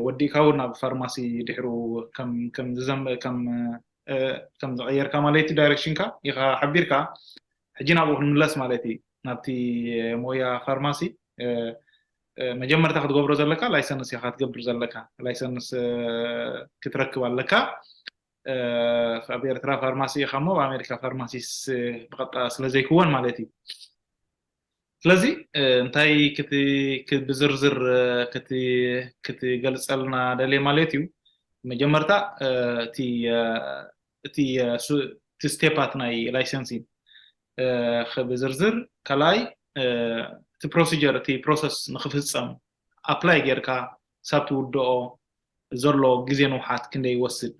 ወዲእካ እውን ናብ ፋርማሲ ድሕሩ ከም ዝዘም ከም ከም ዝቐየርካ ማለት እዩ direction ካ ኢኻ ሓቢርካ። ሕጂ ናብኡ ክንምለስ ማለት እዩ ናብቲ ሞያ ፋርማሲ። መጀመርታ ክትገብሮ ዘለካ license ኢኻ ክትገብር ዘለካ። License ክትረክብ ኣለካ። ኣብ ኤርትራ ፋርማሲ ኢኻ እሞ ኣብ ኣሜሪካ ፋርማሲስ ብቐጥታ ስለ ዘይክወን ማለት እዩ። ስለዚ እንታይ ብዝርዝር ክትገልፀልና ደልየ ማለት እዩ። መጀመርታ እቲ እቲ ስቴፓት ናይ licensing ብዝርዝር ካልኣይ እቲ procedure እቲ process ንክፍፀም apply ጌርካ ሳብ ትውድኦ ዘሎ ግዜ ንውሓት ክንደይ ይወስድ?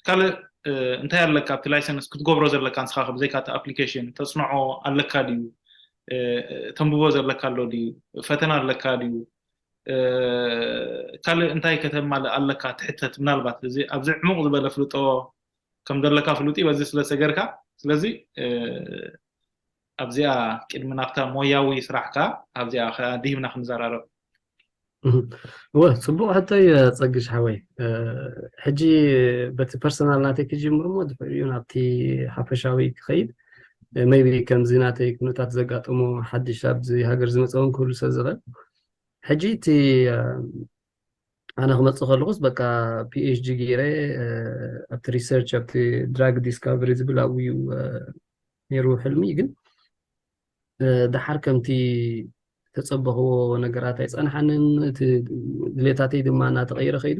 ካልእ እንታይ ኣለካ ኣብቲ license ክትገብሮ ዘለካ ንስኻ ብዘይካ እቲ application ተፅንዖ ኣለካ ድዩ? ተንብቦ ዘለካ ኣሎ ድዩ? ፈተና ኣለካ ድዩ? ካልእ እንታይ ከተማልእ ኣለካ ትሕተት ምናልባት እዚ ኣብዚ ዕሙቕ ዝበለ ፍልጦ ከም ዘለካ ፍሉጥ እዩ በዚ ስለ ዝሰገርካ። ስለዚ ኣብዚኣ ቅድሚ ናብታ ሞያዊ ስራሕካ ኣብዚኣ ከኣ ድሂብና ክንዘራረብ። እወ ጽቡቕ ሕቶ እዩ ጸግሽ ሓወይ። ሕጂ በቲ ፐርሰናል ናተይ ክጅምር እሞ ድሕሪኡ ናብቲ ሓፈሻዊ ክኸይድ maybe ከምዚ ናተይ ኩነታት ዘጋጠሞ ሓድሽ ኣብዚ ሃገር ዝመጸ እውን ክህሉ ስለ ዝኽእል ሕጂ እቲ ኣነ ክመፅእ ከለኩስ በቃ PhD ገይረ ኣብቲ research ኣብቲ drug discovery ዝብል ኣብኡ እዩ ነይሩ ሕልሚ። ግን ደሓር ከምቲ ተፀበኽዎ ነገራት ኣይፀንሓንን። እቲ ድሌታተይ ድማ እናተቐየረ ከይዱ።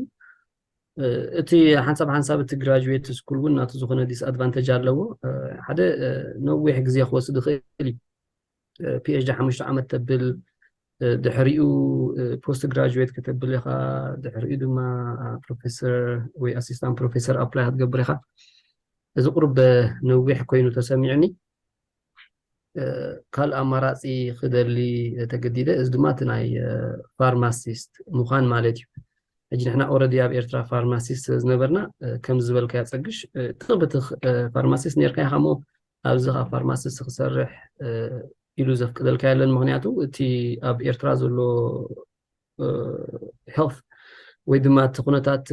እቲ ሓንሳብ ሓንሳብ እቲ graduate school እውን ናቱ ዝኾነ disadvantage ኣለዎ። ሓደ ነዊሕ ግዜ ክወስድ ይኽእል እዩ። PhD ሓሙሽተ ዓመት ተብል ድሕሪኡ post graduate ከተብል ኢኻ። ድሕሪኡ ድማ professor ወይ assistant professor apply ክትገብር ኢኻ። እዚ ቁሩብ ነዊሕ ኮይኑ ተሰሚዑኒ። ካልእ ኣማራፂ ክደሊ ተገዲደ። እዚ ድማ እቲ ናይ pharmacist ምዃን ማለት እዩ። ሕጂ ንሕና already ኣብ ኤርትራ pharmacist ስለ ዝነበርና ከምዚ ዝበልካዮ ፀግሽ ትኽ ብትኽ pharmacist ነርካ ኢኻ እሞ ኣብዚ ካብ pharmacist ክሰርሕ ኢሉ ዘፍቅደልካ የለን። ምክንያቱ እቲ ኣብ ኤርትራ ዘሎ health ወይ ድማ እቲ ኩነታት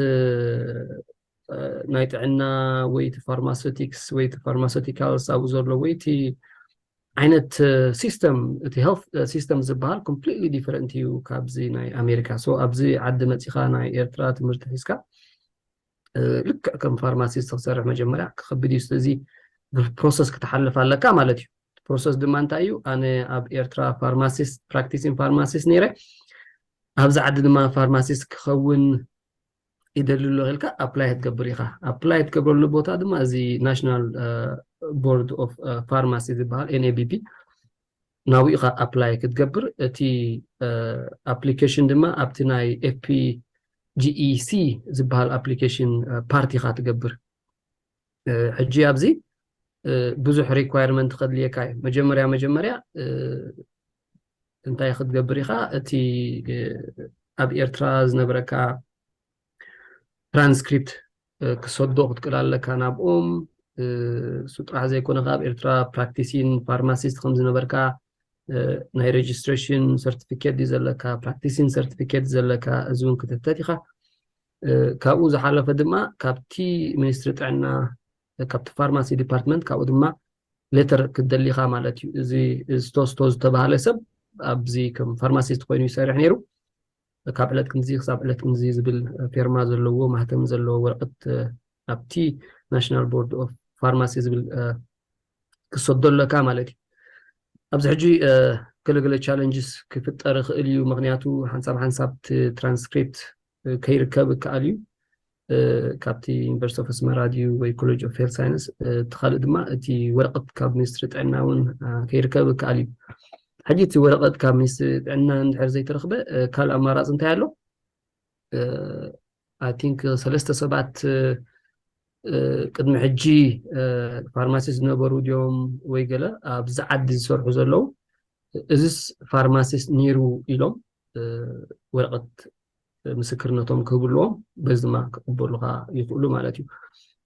ናይ ጥዕና ወይ እቲ pharmaceutics ወይ እቲ pharmaceuticals ኣብኡ ዘሎ ወይ እቲ ዓይነት system እቲ health system ዝበሃል completely different እዩ ካብዚ ናይ ኣሜሪካ። So ኣብዚ ዓዲ መፂኻ ናይ ኤርትራ ትምህርቲ ሒዝካ ልክዕ ከም pharmacist ክትሰርሕ መጀመርያ ክኸብድ እዩ። ስለዚ process ክትሓልፍ ኣለካ ማለት እዩ። Process ድማ እንታይ እዩ? ኣነ ኣብ ኤርትራ pharmacist practicing pharmacist ነይረ። ኣብዚ ዓዲ ድማ pharmacist ክኸውን ይደሊ ኣሎ ኢልካ apply ክትገብር ኢኻ። Apply ትገብረሉ ቦታ ድማ እዚ National Board of Pharmacy ዝበሃል NABP ናብኡ ኢኻ apply ክትገብር። እቲ application ድማ ኣብቲ ናይ FPGEC ዝበሃል application part ኢኻ ትገብር። ሕጂ ኣብዚ ብዙሕ requirement ከድልየካ እዩ። መጀመርያ መጀመርያ እንታይ ክትገብር ኢኻ? እቲ ኣብ ኤርትራ ዝነበረካ transcript ክሰዶ ክትክእል ኣለካ ናብኦም። እሱ ጥራሕ ዘይኮነ ካብ ኤርትራ practicing pharmacist ከም ዝነበርካ ናይ registration certificate ድዩ ዘለካ፣ practicing certificate ዘለካ፣ እዚ እውን ክትሕተት ኢኻ። ካብኡ ዝሓለፈ ድማ ካብቲ ሚኒስትሪ ጥዕና፣ ካብቲ ፋርማሲ ዲፓርትመንት፣ ካብኡ ድማ ሌተር ክትደሊኻ ማለት እዩ። እዚ ስቶስቶ ዝተባሃለ ሰብ ኣብዚ ከም ፋርማሲስት ኮይኑ ይሰርሕ ነይሩ። ካብ ዕለት ክንዚ ክሳብ ዕለት ክንዚ ዝብል ፌርማ ዘለዎ፣ ማህተም ዘለዎ ወረቐት ኣብቲ ናሽናል ቦርድ ኦፍ ፋርማሲ ዝብል ክሰዶ ኣለካ ማለት እዩ። ኣብዚ ሕጂ ገለገለ ቻለንጅስ ክፍጠር ይኽእል እዩ። ምክንያቱ ሓንሳብ ሓንሳብ ትራንስክሪፕት ከይርከብ ይከኣል እዩ። ካብቲ ዩኒቨርሲቲ ኦፍ ኣስመራ ድዩ ወይ ኮሌጅ ኦፍ ሄልት ሳይንስ፣ እቲ ካልእ ድማ እቲ ወረቐት ካብ ሚኒስትሪ ጥዕና እውን ከይርከብ ይከኣል እዩ። ሕጂ እቲ ወረቐት ካብ ሚኒስትሪ ጥዕና እንድሕር ዘይተረኽበ ካልእ ኣማራፂ እንታይ ኣሎ? ኣይ ቲንክ ሰለስተ ሰባት ቅድሚ ሕጂ ፋርማሲስት ዝነበሩ ድዮም ወይ ገለ ኣብዚ ዓዲ ዝሰርሑ ዘለዉ፣ እዚስ ፋርማሲስት ነይሩ ኢሎም ወረቐት ምስክርነቶም ክህቡ ኣለዎም። በዚ ድማ ክቕበሉኻ ይኽእሉ ማለት እዩ።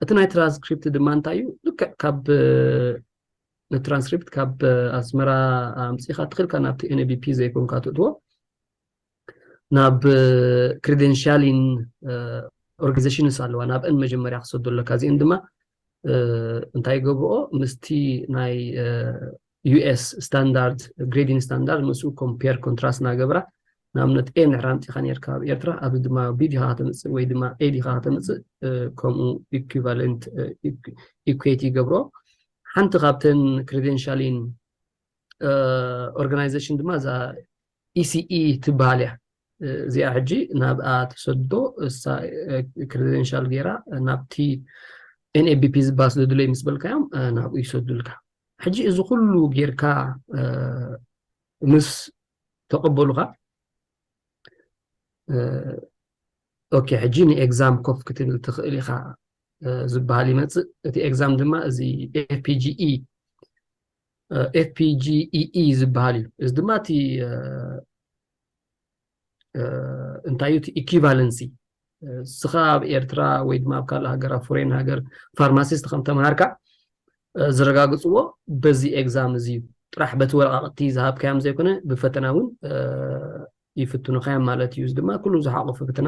እቲ ናይ ትራንስክሪፕት ድማ እንታይ እዩ? ልክዕ ካብ ንትራንስክሪፕት ካብ ኣስመራ ኣምፂኻ ትኽእልካ ናብቲ ኤንኤቢፒ ዘይኮንካ ትእትዎ ናብ ክሪደንሻሊን ኦርጋኒዜሽንስ ኣለዋ፣ ናብአን መጀመርያ ክሰዶ ኣለካ። እዚአን ድማ እንታይ ይገብርኦ? ምስቲ ናይ ዩኤስ ስታንዳርድ፣ ግሬዲንግ ስታንዳርድ ምስኡ ኮምፔር ኮንትራስት እናገብራ፣ ንኣብነት ኤ እንድሕር ኣምፂኻ ነርካ ኣብ ኤርትራ፣ ኣብዚ ድማ ቢ ዲኻ ከተምፅእ ወይ ድማ ኤ ዲኻ ከተምፅእ፣ ከምኡ ኢኩቫለንት ኢኩዌት ይገብሮ። ሓንቲ ካብተን ክሪደንሻሊን ኦርጋናይዜሽን ድማ እዛ ኢሲኢ ትበሃል እያ። እዚኣ ሕጂ ናብኣ ትሰዶ፣ እሳ ክሪደንሻል ገይራ ናብቲ ኤንኤቢፒ ዝበሃል ስደዱለይ ምስ በልካዮም ናብኡ ይሰዱልካ። ሕጂ እዚ ኩሉ ጌርካ ምስ ተቐበሉኻ፣ ኦኬ፣ ሕጂ ንኤግዛም ኮፍ ክትብል ትኽእል ኢኻ ዝበሃል ይመፅእ። እቲ ኤግዛም ድማ እዚ ኤፍፒጂኢ ኤፍፒጂኢኢ ዝበሃል እዩ። እዚ ድማ እቲ እንታይ እዩ እቲ ኢኪቫለንሲ፣ እስኻ ኣብ ኤርትራ ወይ ድማ ኣብ ካልእ ሃገር፣ ኣብ ፎሬን ሃገር ፋርማሲስት ከም ተምሃርካ ዝረጋግፅዎ በዚ ኤግዛም እዚ እዩ ጥራሕ። በቲ ወረቃቅቲ ዝሃብካዮም ዘይኮነ ብፈተና እውን ይፍትኑኻዮም ማለት እዩ። እዚ ድማ ኩሉ ዝሓቆፈ ፈተና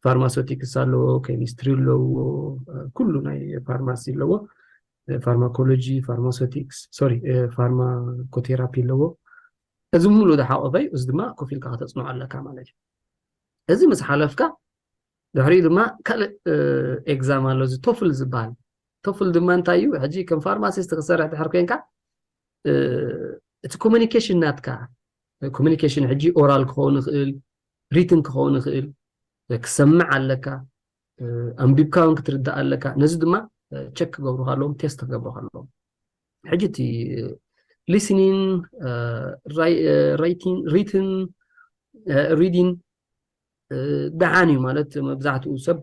ፋርማሶቲክስ ኣለዎ፣ ኬሚስትሪ ኣለዎ፣ ኩሉ ናይ ፋርማሲ ኣለዎ፣ ፋርማኮሎጂ፣ ፋርማሶቲክስ፣ ሶሪ፣ ፋርማኮቴራፒ ኣለዎ። እዚ ሙሉ ዝሓቆፈ እዩ። እዚ ድማ ኮፍ ኢልካ ከተፅንዖ ኣለካ ማለት እዩ። እዚ ምስ ሓለፍካ ድሕሪኡ ድማ ካልእ ኤግዛም ኣሎ፣ እዚ ቶፍል ዝበሃል። ቶፍል ድማ እንታይ እዩ? ሕጂ ከም ፋርማሲስት ክሰርሕ ድሕር ኮንካ እቲ ኮሚኒኬሽን ናትካ፣ ኮሚኒኬሽን ሕጂ ኦራል ክኸውን ይኽእል፣ ሪትን ክኸውን ይኽእል፣ ክሰምዕ ኣለካ፣ ኣንቢብካ እውን ክትርዳእ ኣለካ። ነዚ ድማ ቸክ ክገብሩካ ኣለዎም፣ ቴስት ክገብሩካ ኣለዎም። ሕጂ እቲ ሊስኒን፣ ሪትን፣ ሪዲን ደሓን እዩ ማለት መብዛሕትኡ ሰብ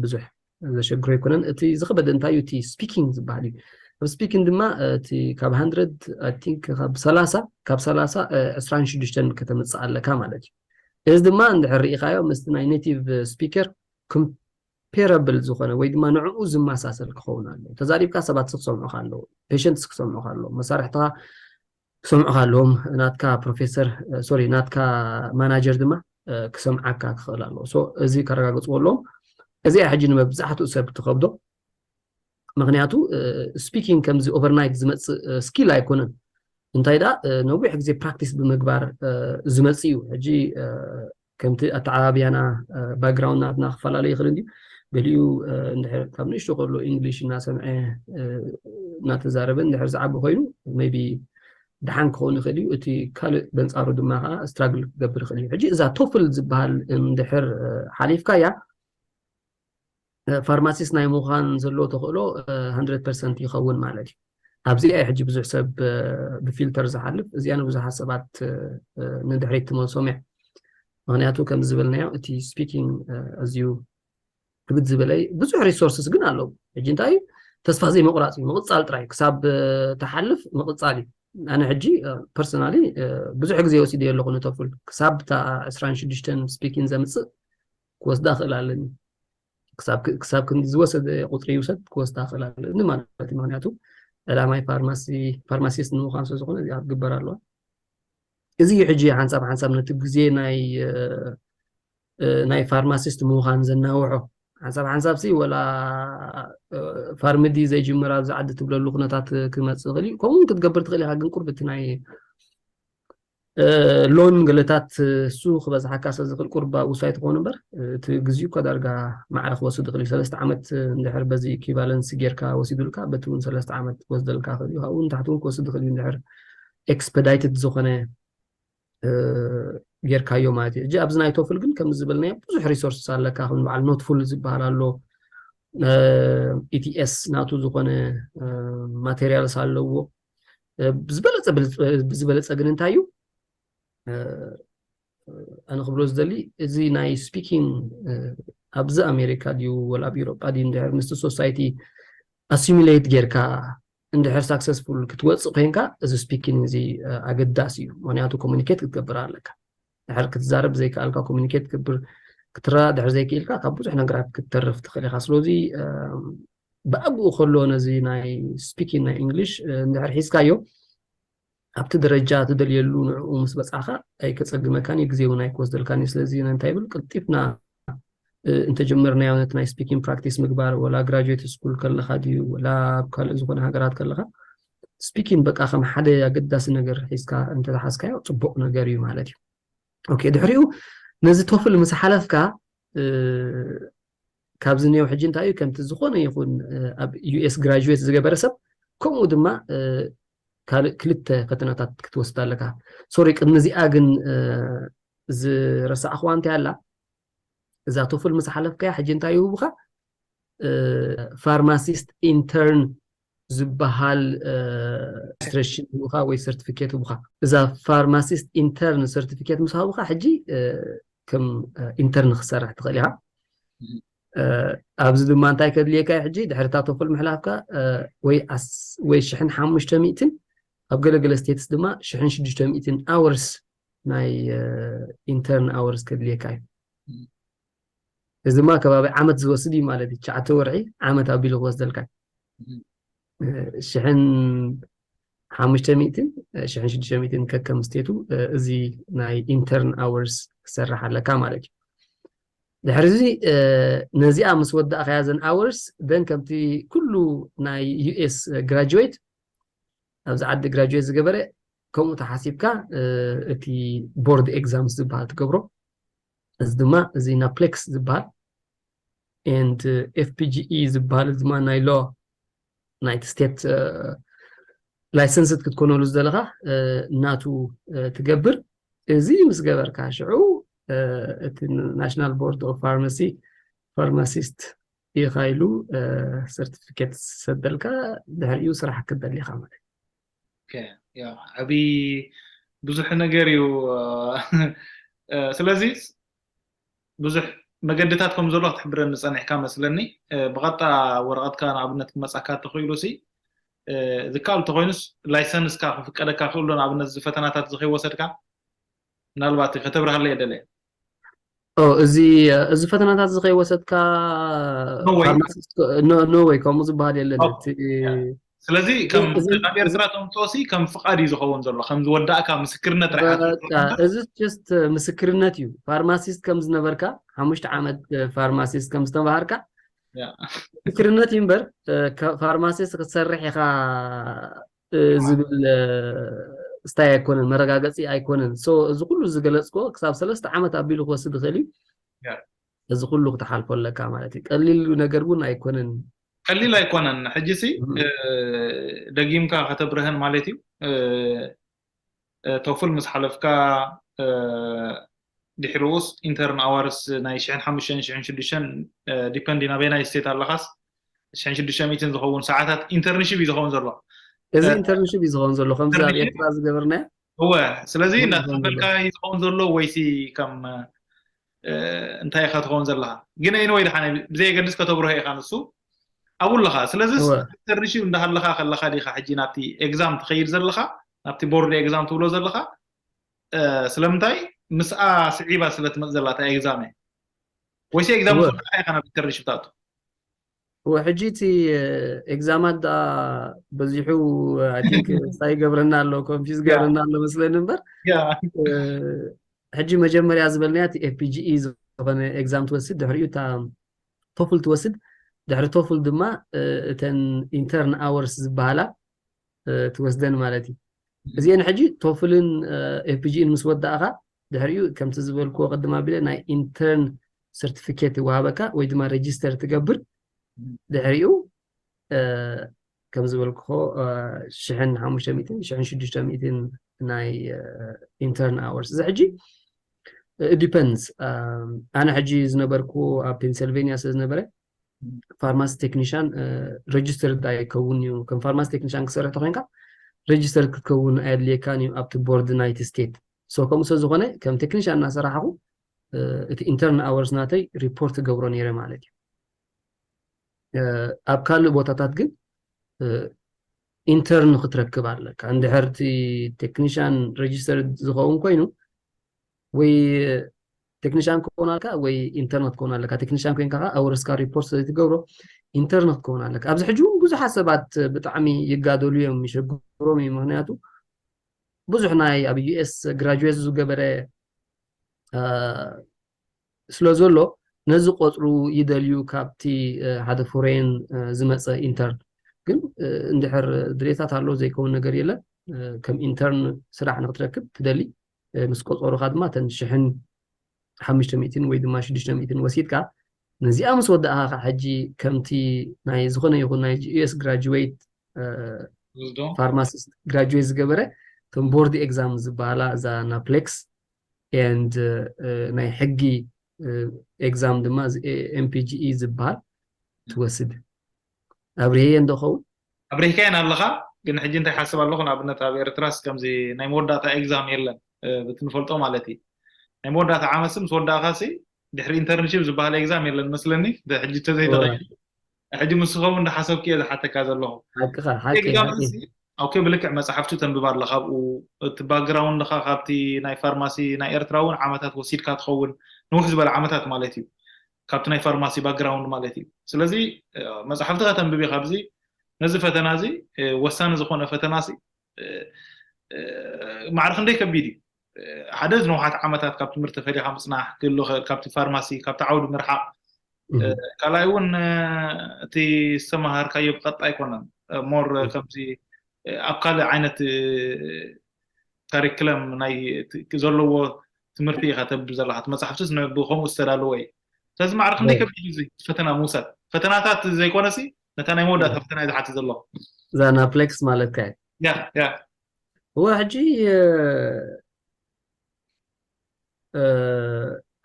ብዙሕ ዘሸግሮ ኣይኮነን። እቲ ዝኸበደ እንታይ እዩ? እቲ ስፒኪንግ ዝበሃል እዩ። ኣብ ስፒኪንግ ድማ እቲ ካብ ሃንድረድ ኣይ ቲንክ ካብ ሰላሳ፣ ካብ ሰላሳ ዕስራን ሽዱሽተን ከተምፅእ ኣለካ ማለት እዩ። እዚ ድማ እንድሕር ርኢኻዮ ምስቲ ናይ ኔቲቭ ስፒከር ኮምፔረብል ዝኾነ ወይ ድማ ንዕኡ ዝመሳሰል ክኸውን ኣለዎ። ተዛሪብካ ሰባት ክሰምዑኻ ኣለዎ፣ ፔሸንትስ ክሰምዑኻ ኣለዎ፣ መሳርሕትኻ ክሰምዑኻ ኣለዎም፣ ናትካ ፕሮፌሰር ሶሪ ናትካ ማናጀር ድማ ክሰምዓካ ክኽእል ኣለዎ። ሶ እዚ ከረጋግፅዎ ኣለዎም። እዚኣ ሕጂ ንመብዛሕትኡ ሰብ ትኸብዶ። ምክንያቱ ስፒኪንግ ከምዚ ኦቨርናይት ዝመፅእ ስኪል ኣይኮነን። እንታይ ደኣ ነዊሕ ግዜ ፕራክቲስ ብምግባር ዝመፅእ እዩ። ሕጂ ከምቲ ኣተዓባብያና ባክግራውንድ ናትና ክፈላለ ይኽእል እንድዩ። ገሊኡ እንድሕር ካብ ንእሽቶ ከሎ ኢንግሊሽ እናሰምዐ እናተዛረበ እንድሕር ዝዓቢ ኮይኑ ሜይ ቢ ደሓን ክኸውን ይኽእል እዩ። እቲ ካልእ በንጻሩ ድማ ከዓ ስትራግል ክገብር ይኽእል እዩ። ሕጂ እዛ ቶፍል ዝበሃል እንድሕር ሓሊፍካያ ፋርማሲስት ናይ ምዃን ዘሎ ተኽእሎ ሃንድረድ ፐርሰንት ይኸውን ማለት እዩ። ኣብዚኣ እዩ ሕጂ ብዙሕ ሰብ ብፊልተር ዝሓልፍ። እዚኣ ንብዙሓት ሰባት ንድሕሪት ትመልሶም እያ። ምክንያቱ ከምዚ ዝበልናዮ እቲ ስፒኪንግ ኣዝዩ ክብድ ዝበለ እዩ። ብዙሕ ሪሶርስስ ግን ኣለዉ። ሕጂ እንታይ እዩ? ተስፋ ዘይምቑራፅ እዩ። ምቕፃል ጥራይ ክሳብ ትሓልፍ ምቕፃል እዩ። ኣነ ሕጂ ፐርሰናሊ ብዙሕ ግዜ ወሲደ ኣለኹ ንቶፍል። ክሳብ እታ ዕስራን ሽዱሽተን ስፒኪንግ ዘምፅእ ክወስዳ ክእል ኣለኒ። ክሳብ ክንዲ ዝወሰደ ቁፅሪ ይውሰድ ክወስዳ ክእል ኣለኒ ማለት እዩ። ምክንያቱ ዕላማይ ፋርማሲስት ንምዃን ስለዝኾነ እዚኣ ክትግበር ኣለዋ። እዚ እዩ ሕጂ ሓንሳብ ሓንሳብ ነቲ ግዜ ናይ እ፣ ናይ ፋርማሲስት ምዃን ዘናውሖ። ሓንሳብ ሓንሳብ ሲ ወላ፣ እ፣ ፋርምዲ ዘይጅምር ኣብዚ ዓዲ ትብለሉ ኩነታት ክመጽእ ይኽእል እዩ። ከምኡ እውን ክትገብር ትኽእል ኢኻ፣ ግን ቁርብ እቲ ናይ፣ እ፣ ሎን ገለታት እሱ ክበዝሓካ ስለ ዝኽእል ቁርብ ኣብኡ ሳይ ትኾን እምበር፣ እ፣ እቲ ግዜኡ እኳ ዳርጋ ማዕረ ክወስድ ይኽእል እዩ። ሰለስተ ዓመት እንድሕር በዚ ኢኩቫለንስ ጌርካ ወሲዱልካ፣ በቲ እውን ሰለስተ ዓመት ክወስደልካ ይኽእል እዩ። ካብኡ ንታሕቲ እውን ክወስድ ይኽእል እዩ፣ እንድሕር ኤክስፐዳይትድ ዝኾነ እ፣ ጌርካዮ ማለት እዩ። ሕጂ ኣብዚ ናይ ቶፍል ግን ከም ዝበልናዮ ብዙሕ ሪሶርስ ኣለካ። ከም በዓል ኖትፉል ዝበሃል ኣሎ፣ ኢቲኤስ ናቱ ዝኾነ ማቴሪያልስ ኣለዎ። እ፣ ዝበለጸ ብልጽ-፣ ዝበለጸ ግን እንታይ እዩ? እ፣ ኣነ ክብሎ ዝደሊ፣ እዚ ናይ ስፒኪንግ፣ እ፣ ኣብዚ ኣሜሪካ ድዩ ወላ ኣብ ኤውሮጳ ድዩ እንድሕር ምስቲ ሶሳይቲ ኣሲሚሌት ጌርካ እንድሕር ሳክሰስፉል ክትወፅእ ኮይንካ፣ እዚ ስፒኪንግ እዚ፣ እ፣ ኣገዳሲ እዩ። ምክንያቱ ኮሚኒኬት ክትገብር ኣለካ። ድሕር ክትዛረብ ዘይከኣልካ፣ ኮሚኒኬት ክትገብር ክትረዳዳእ ድሕር ዘይክኢልካ፣ ካብ ብዙሕ ነገራት ክትተርፍ ትኽእል ኢኻ። ስለዚ፣ እ፣ ብኣግኡ ከሎ ነዚ ናይ ስፒኪንግ ናይ እንግሊሽ፣ እ፣ እንድሕር ሒዝካዮ፣ ኣብቲ ደረጃ ትደልየሉ ንዕኡ ምስ በጻኻ ኣይከጸግመካን እዩ፣ ግዜ እውን ኣይክወስደልካን እዩ። ስለዚ እንታይ ይብል፣ ቀልጢፍና፣ እ፣ እንተጀመርናዮ ነቲ ናይ ስፒኪንግ ፕራክቲስ ምግባር፣ ወላ ግራጁዌት ስኩል ከለኻ ድዩ፣ ወላ ኣብ ካልእ ዝኾነ ሃገራት ከለኻ፣ ስፒኪንግ በቃ ከም ሓደ ኣገዳሲ ነገር ሒዝካ እንተተሓዝካዮ ጽቡቕ ነገር እዩ ማለት እዩ። ኦኬ፣ ድሕሪኡ ነዚ ቶፍል ምስ ሓለፍካ፣ እ፣ ካብዚ እኒኦ ሕጂ እንታይ እዩ፣ ከምቲ ዝኾነ ይኹን፣ እ፣ ኣብ ዩ ኤስ ግራጁዌት ዝገበረ ሰብ፣ ከምኡ ድማ፣ እ፣ ካልእ ክልተ ፈተናታት ክትወስድ ኣለካ። ሶሪ፣ ቅድሚ እዚኣ ግን፣ እ፣ ዝረሳዕኽዋ እንታይ ኣላ? እዛ ቶፍል ምስ ሓለፍካያ ሕጂ እንታይ ይህቡኻ? እ፣ ፋርማሲስት ኢንተርን ዝበሃል፣ እ፣ ሬጅስትሬሽን ይህቡኻ ወይ ሰርቲፊኬት ይህቡኻ። እዛ ፋርማሲስት ኢንተርን ሰርቲፊኬት ምስ ሃቡኻ ሕጂ፣ እ፣ ከም፣ እ፣ ኢንተርን ክሰርሕ ትኽእል ኢኻ። እ፣ ኣብዚ ድማ እንታይ ከድልየካ እዩ ሕጂ? ድሕሪ እታ ቶፍል ምሕላፍካ፣ እ፣ ወይ ኣስ-፣ ወይ ሽሕን ሓሙሽተ ሚእትን፣ ኣብ ገለገለ ስቴትስ ድማ ሽሕን ሽዱሽተ ሚእትን ኣወርስ ናይ፣ እ፣ ኢንተርን ኣወርስ ከድልየካ እዩ። እዚ ድማ ከባቢ ዓመት ዝወስድ እዩ ማለት እዩ። ትሽዓተ ወርሒ፣ ዓመት ኣቢሉ ክወስደልካ እዩ። እ፣ ሽሕን ሓሙሽተ ሚእትን፣ እ፣ ሽሕን ሽዱሽተ ሚእትን ከከም ስቴቱ፣ እ፣ እዚ ናይ ኢንተርን ኣወርስ ክሰርሕ ኣለካ ማለት እዩ። ድሕሪ እዚ፣ እ፣ ነዚኣ ምስ ወዳእካያ ዘን ኣወርስ፣ ደን ከምቲ ኩሉ ናይ ዩ ኤስ ግራጁዌት፣ ኣብዚ ዓዲ ግራጁዌት ዝገበረ፣ ከምኡ ተሓሲብካ፣ እ፣ እቲ ቦርድ ኤግዛምስ ዝበሃል ትገብሮ። እዚ ድማ እዚ ናፕሌክስ ዝበሃል ኤንድ ኤፍ ፒ ጂ ኢ ዝበሃል፣ እዚ ድማ ናይ ሎ ናይቲ ስቴት፣ እ፣ ላይሰንስድ ክትኮነሉ ዝደለኻ፣ እ፣ ናቱ፣ እ፣ ትገብር። እዚ ምስ ገበርካ ሽዑ፣ እ፣ እቲ ናሽናል ቦርድ ኦፍ ፋርማሲ ፋርማሲስት ኢኻ ኢሉ፣ እ፣ ሰርቲፊኬት ዝሰደልካ፣ ድሕሪኡ ስራሕ ክትደሊ ኢኻ ማለት እዩ። ኦኬ፣ ያ፣ ዓቢ ብዙሕ ነገር እዩ። እ፣ ስለዚ ብዙሕ መገድታት ከም ዘሎ ክትሕብረኒ ጸኒሕካ መስለኒ። እ፣ ብቐጥታ ወረቐትካ ንኣብነት ክመጻካ እንተኽኢሉ ሲ፣ እ፣ ዝከኣል እንተኾይኑስ ላይሰንስካ ክፍቀደካ ክእሎ፣ ንኣብነት እዚ ፈተናታት እዚ ከይወሰድካ ምናልባት ከተብርሃለይ እየ ደልየ። ኦ፣ እዚ፣ እዚ ፈተናታት እዚ ከይወሰድካ ኖ ወይ። ፋርማሲስት ኮ-፣ ኖ፣ ኖ ወይ፣ ከምኡ ዝበሃል የለን። ኦ፣ እቲ ያ። ስለዚ ከም እዚ፣ ናብ እዚ ኤርትራ ተምጽኦ ሲ ከም ፍቓድ እዩ ዝኸውን ዘሎ፣ ከም ዝወዳእካ ምስክርነት ጥራሕ በቃ፣ እዚ ጀስት ምስክርነት እዩ። ፋርማሲስት ከም ዝነበርካ፣ ሓሙሽተ ዓመት ፋርማሲስት ከም ዝተምሃርካ ያ። ምስክርነት እዩ እምበር፣ እ፣ ከ-፣ ፋርማሲስት ክትሰርሕ ኢኻ፣ እ፣ ዝብል፣ እ፣ ስታይ ኣይኮነን፣ መረጋገጺ ኣይኮነን። ሶ፣ እዚ ኩሉ ዝገለጽክዎ ክሳብ ሰለስተ ዓመት ኣቢሉ ክወስድ ይኽእል እዩ። ያ። እዚ ኩሉ ክትሓልፎ ኣለካ ማለት እዩ። ቀሊል ነገር እውን ኣይኮነን። ቀሊል ኣይኮነን። ሕጂ ሲ፣ እም። እ፣ ደጊምካ ከተብርሀን ማለት እዩ። እ፣ እ፣ ቶፍል ምስ ሓለፍካ፣ እ፣ ድሕሪኡስ ኢንተርን ኣዋርስ ናይ ሽሕን ሓሙሽተን ሽሕን ሽዱሽተን፣ እ፣ ዲፐንድ ናበይ ናይ ስቴት ኣለኻስ ሽሕን ሽዱሽተ ሚእትን ዝኸውን ሰዓታት ኢንተርንሺፕ እዩ ዝኸውን ዘሎ። እዚ እ፣ ኢንተርንሺፕ እዩ ዝኸውን ዘሎ፣ ከምዚ ኣብ ኢንተርንሺፕ? ኤርትራ ዝገበርናዮ? እወ፣ ስለዚ እወ፣ እንዳተኸፈልካ ዝኸውን ዘሎ። እዩ ዝኸውን ዘሎ ወይሲ ከም፣ እ፣ እንታይ ኢኻ ትኸውን ዘለኻ? ግን ኤኒወይ፣ ደሓን ብዘየገድስ ከተብርሆ ኢኻ ንሱ ኣብኡ ኣለኻ። ስለዚስ እወ። ኢንተርንሺፕ እንዳሃለኻ ከለኻ ዲኻ ሕጂ ናብቲ ኤግዛም ትኸይድ ዘለኻ፣ ናብቲ ቦርድ ኤግዛም ትብሎ ዘለኻ? እ፣ ስለምንታይ? ምስኣ ስዒባ ስለ ትመጽእ ዘላ እታ ኤግዛም እየ። ወይሲ ኤግዛም እወ። ምስ ወደእካ ኢኻ ናብ ኢንተርንሺፕ ትኣቱ? እወ፣ ሕጂ እቲ፣ እ፣ ኤግዛማት ደኣ በዚሑ፣ I think፣ ሳይ ገብረና ኣሎ፣ ኮንፊዝ ያ። ገብረና ኣሎ መስለኒ እምበር፣ ያ። እ፣ ሕጂ መጀመርያ ዝበልናያ እቲ ኤፍ ፒ ጂ ኢ ዝኾነ exam ትወስድ፣ ድሕሪኡ እታ TOEFL ትወስድ፣ ድሕሪ TOEFL ድማ እተን intern hours ዝበሃላ ትወስደን ማለት እዩ። እዚአን ሕጂ TOEFL ን FPG ን ምስ ወዳእኻ፣ ድሕሪኡ ከምቲ ዝበልክዎ ቅድም ኣቢለ ናይ intern certificate ይወሃበካ ወይ ድማ register ትገብር። ድሕሪኡ ከም ዝበልክዎ ሽሕን ሓሙሽተ ሚእትን ሽሕን ሽዱሽተ ሚእትን ናይ intern hours። እዚ ሕጂ depends። ኣነ ሕጂ ዝነበርኩ ኣብ ፔንሰልቬንያ ስለ ዝነበረ፣ ፋርማሲ ቴክኒሻን registered ኣይከውን እዩ። ከም ፋርማሲ ቴክኒሻን ክሰርሕ ተኮይንካ registered ክትከውን ኣየድልየካን እዩ ኣብቲ ቦርድ ናይቲ ስቴት። So ከምኡ ስለ ዝኾነ ከም ቴክኒሻን እናሰራሕኹ እቲ intern hours ናተይ ሪፖርት ገብሮ ነይረ ማለት እዩ። ኣብ ካልእ ቦታታት ግን intern ክትረክብ ኣለካ። እንድሕር እቲ ቴክኒሻን registered ዝኸውን ኮይኑ ወይ ቴክኒሻን ክኸውን ኣለካ ወይ intern ክትከውን ኣለካ። ቴክኒሻን ኮይንካ ከዓ hours ካ ሪፖርት ስለዝትገብሮ intern ክትከውን ኣለካ። ኣብዚ ሕጂ እውን ብዙሓት ሰባት ብጣዕሚ ይጋደሉ እዮም፣ ይሸግሮም እዩ። ምክንያቱ ብዙሕ ናይ ኣብ US graduate ዝገበረ ስለ ዘሎ ነዚ ቆፅሩ ይደልዩ ካብቲ ሓደ ፎሬን ዝመፀ intern። ግን እንድሕር ድሌታት ኣሎ ዘይከውን ነገር የለን። ከም intern ስራሕ ንክትረክብ ትደሊ ምስ ቆፀሩካ ድማ እተን ሽሕን ሓሙሽተ ሚእትን ወይ ድማ ሽዱሽተ ሚእትን ወሲድካ ነዚኣ ምስ ወዳእካ ከዓ ሕጂ ከምቲ ናይ ዝኾነ ይኹን ናይ US graduate pharmacist graduate ዝገበረ እቶም ቦርድ exam ዝበሃላ እዛ NAPLEX and ናይ ሕጊ exam ድማ MPGE ዝበሃል ትወስድ። ኣብርሄየ እንዶ ኸውን? ኣብሪህካየን ኣለኻ። ግን ሕጂ እንታይ ሓስብ ኣለኹ፣ ንኣብነት ኣብ ኤርትራስ ከምዚ ናይ መወዳእታ exam የለን፣ እቲ ንፈልጦ ማለት እዩ። ናይ መወዳእታ ዓመት ምስ ወዳእካ ሲ ድሕሪ internship ዝበሃል exam የለን መስለኒ። ሕጂ ተዘይተኸ ሕጂ ምስ ኸውን እንዳሓሰብኩ እየ ዝሓተካ ዘለኹ። ሓቅኻ ሓቂ exam ሓቂ ሲ okay፣ ብልክዕ መጽሓፍቱ ተንብብ ኣለኻ፣ ኣብኡ እቲ background ኻ ካብቲ ናይ ፋርማሲ ናይ ኤርትራ እውን ዓመታት ወሲድካ ትኸውን፣ ንውሕ ዝበለ ዓመታት ማለት እዩ፣ ካብቲ ናይ ፋርማሲ background ማለት እዩ። ስለዚ መጽሓፍቲ ከተንብብ ኢኻ። ኣብዚ ነዚ ፈተና እዚ ወሳኒ ዝኾነ ፈተና ሲ ማዕረ ክንደይ ከቢድ እዩ። ሓደ ዝነውሓት ዓመታት ካብ ትምህርቲ ፈሊኻ ምጽናሕ ክህሉ ይኽእል፣ ካብቲ ፋርማሲ ካብቲ ዓውዲ ምርሓቕ። ካልኣይ እውን እቲ ዝተመሃርካዮ ብቐጣይ ኣይኮነን፣ more ከምዚ ኣብ ካልእ ዓይነት ካሪክለም ናይ ዘለዎ ትምህርቲ ኢኻ ተንብብ ዘለኻ። እቲ መጽሓፍትስ ብኸምኡ ዝተዳለወ እዩ። ስለዚ ማዕረ ክንደይ ከቢድ እዩ እዚ ፈተና ምውሳድ። ፈተናታት ዘይኮነሲ ነታ ናይ መወዳእታ ፈተና እዩ ዝሓትት ዘሎ። እዛ NAPLEX ማለትካ እዩ። ያ ያ እወ ሕጂ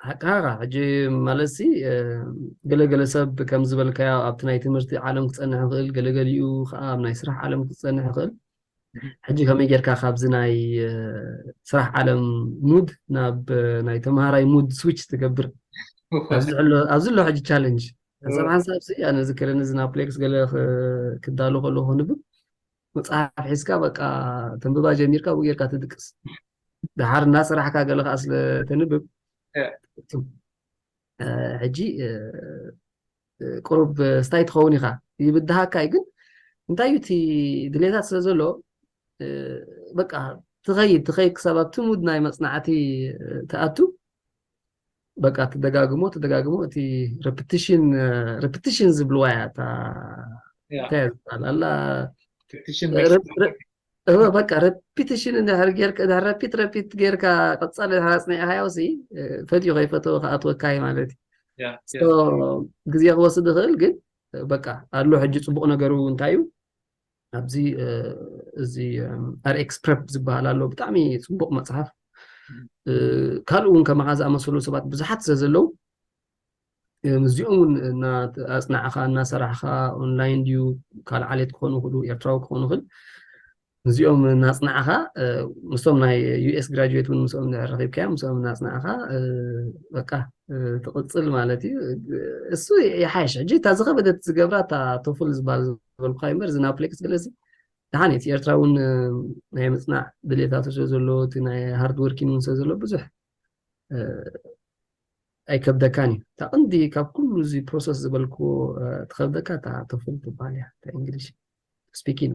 ሓቃኻ ሕጂ ማለት ሲ ገለገለ ሰብ ከም ዝበልካዮ ኣብቲ ናይ ትምህርቲ ዓለም ክጸንሕ ይኽእል፣ ገለገሊኡ ከዓ ኣብ ናይ ስራሕ ዓለም ክጸንሕ ይኽእል። ሕጂ ከመይ ጌርካ ካብዚ ናይ ስራሕ ዓለም ሙድ ናብ ናይ ተምሃራይ ሙድ ስዊች ትገብር? ኣብዚ ኣሎ ሕጂ ቻለንጅ ሓንሳብ ሓንሳብ ሲ ኣነ ዝከረኒ እዚ NAPLEX ገለ ክዳሎ ከለኹ ክንብብ መፅሓፍ ሒዝካ በቃ ተንብባ ጀሚርካ ብኡ ጌርካ ትድቅስ። ድሓር እናሰራሕካ ገለ ከዓ ስለ ተንብብ ሕጂ ቁሩብ ስታይ ትኸውን ኢኻ ይብድሃካ እዩ። ግን እንታይ እዩ እቲ ድሌታት ስለ ዘሎ በቃ ትኸይድ ትኸይድ ክሳብ ኣብቲ ሙድ ናይ መፅናዕቲ ትኣቱ። በቃ ትደጋግሞ ትደጋግሞ እቲ repetition repetition ዝብልዋ እያ እታ እንታይ እያ ዝበሃል ኣላ እወ በቃ repetition እንድሕር ጌርካ እንድሕር repeat repeat ጌርካ ቀፃሊ ድሕር ኣፅኒዕካዮ ሲ ፈትዩ ከይፈተወ ክኣትወካ እዩ ማለት እዩ። ግዜ ክወስድ ይኽእል ግን በቃ ኣሎ ሕጂ ፅቡቕ ነገሩ እንታይ እዩ ኣብዚ እዚ RxPrep ዝበሃል ኣሎ ብጣዕሚ ፅቡቕ መፅሓፍ። ካልእ እውን ከማኻ ዝኣመሰሉ ሰባት ብዙሓት ስለ ዘለዉ ምስዚኦም እውን ኣፅናዕኻ እናሰራሕኻ online ድዩ ካልእ ዓሌት ክኾኑ ይኽእሉ ኤርትራዊ ክኾኑ ይኽእል ምስዚኦም እናፅናዕኻ ምስቶም ናይ US graduate እውን ምስኦም እንድሕር ረኺብካዮም ምስኦም እናፅናዕኻ በቃ ትቕፅል ማለት እዩ። እሱ ይሓይሽ። ሕጂ እታ ዝኸበደት ዝገብራ እታ TOEFL ዝበሃል ዝበልኩኻ እምበር እዚ NAPLEX ገለ እዚ ደሓን እዩ። እቲ ኤርትራ እውን ናይ ምፅናዕ ድሌታቱ ስለ ዘሎ እቲ ናይ hard working እውን ስለ ዘሎ ብዙሕ ኣይከብደካን እዩ። እታ ቀንዲ ካብ ኩሉ እዚ process ዝበልክዎ ትኸብደካ እታ TOEFL ትበሃል እያ እታ English speaking።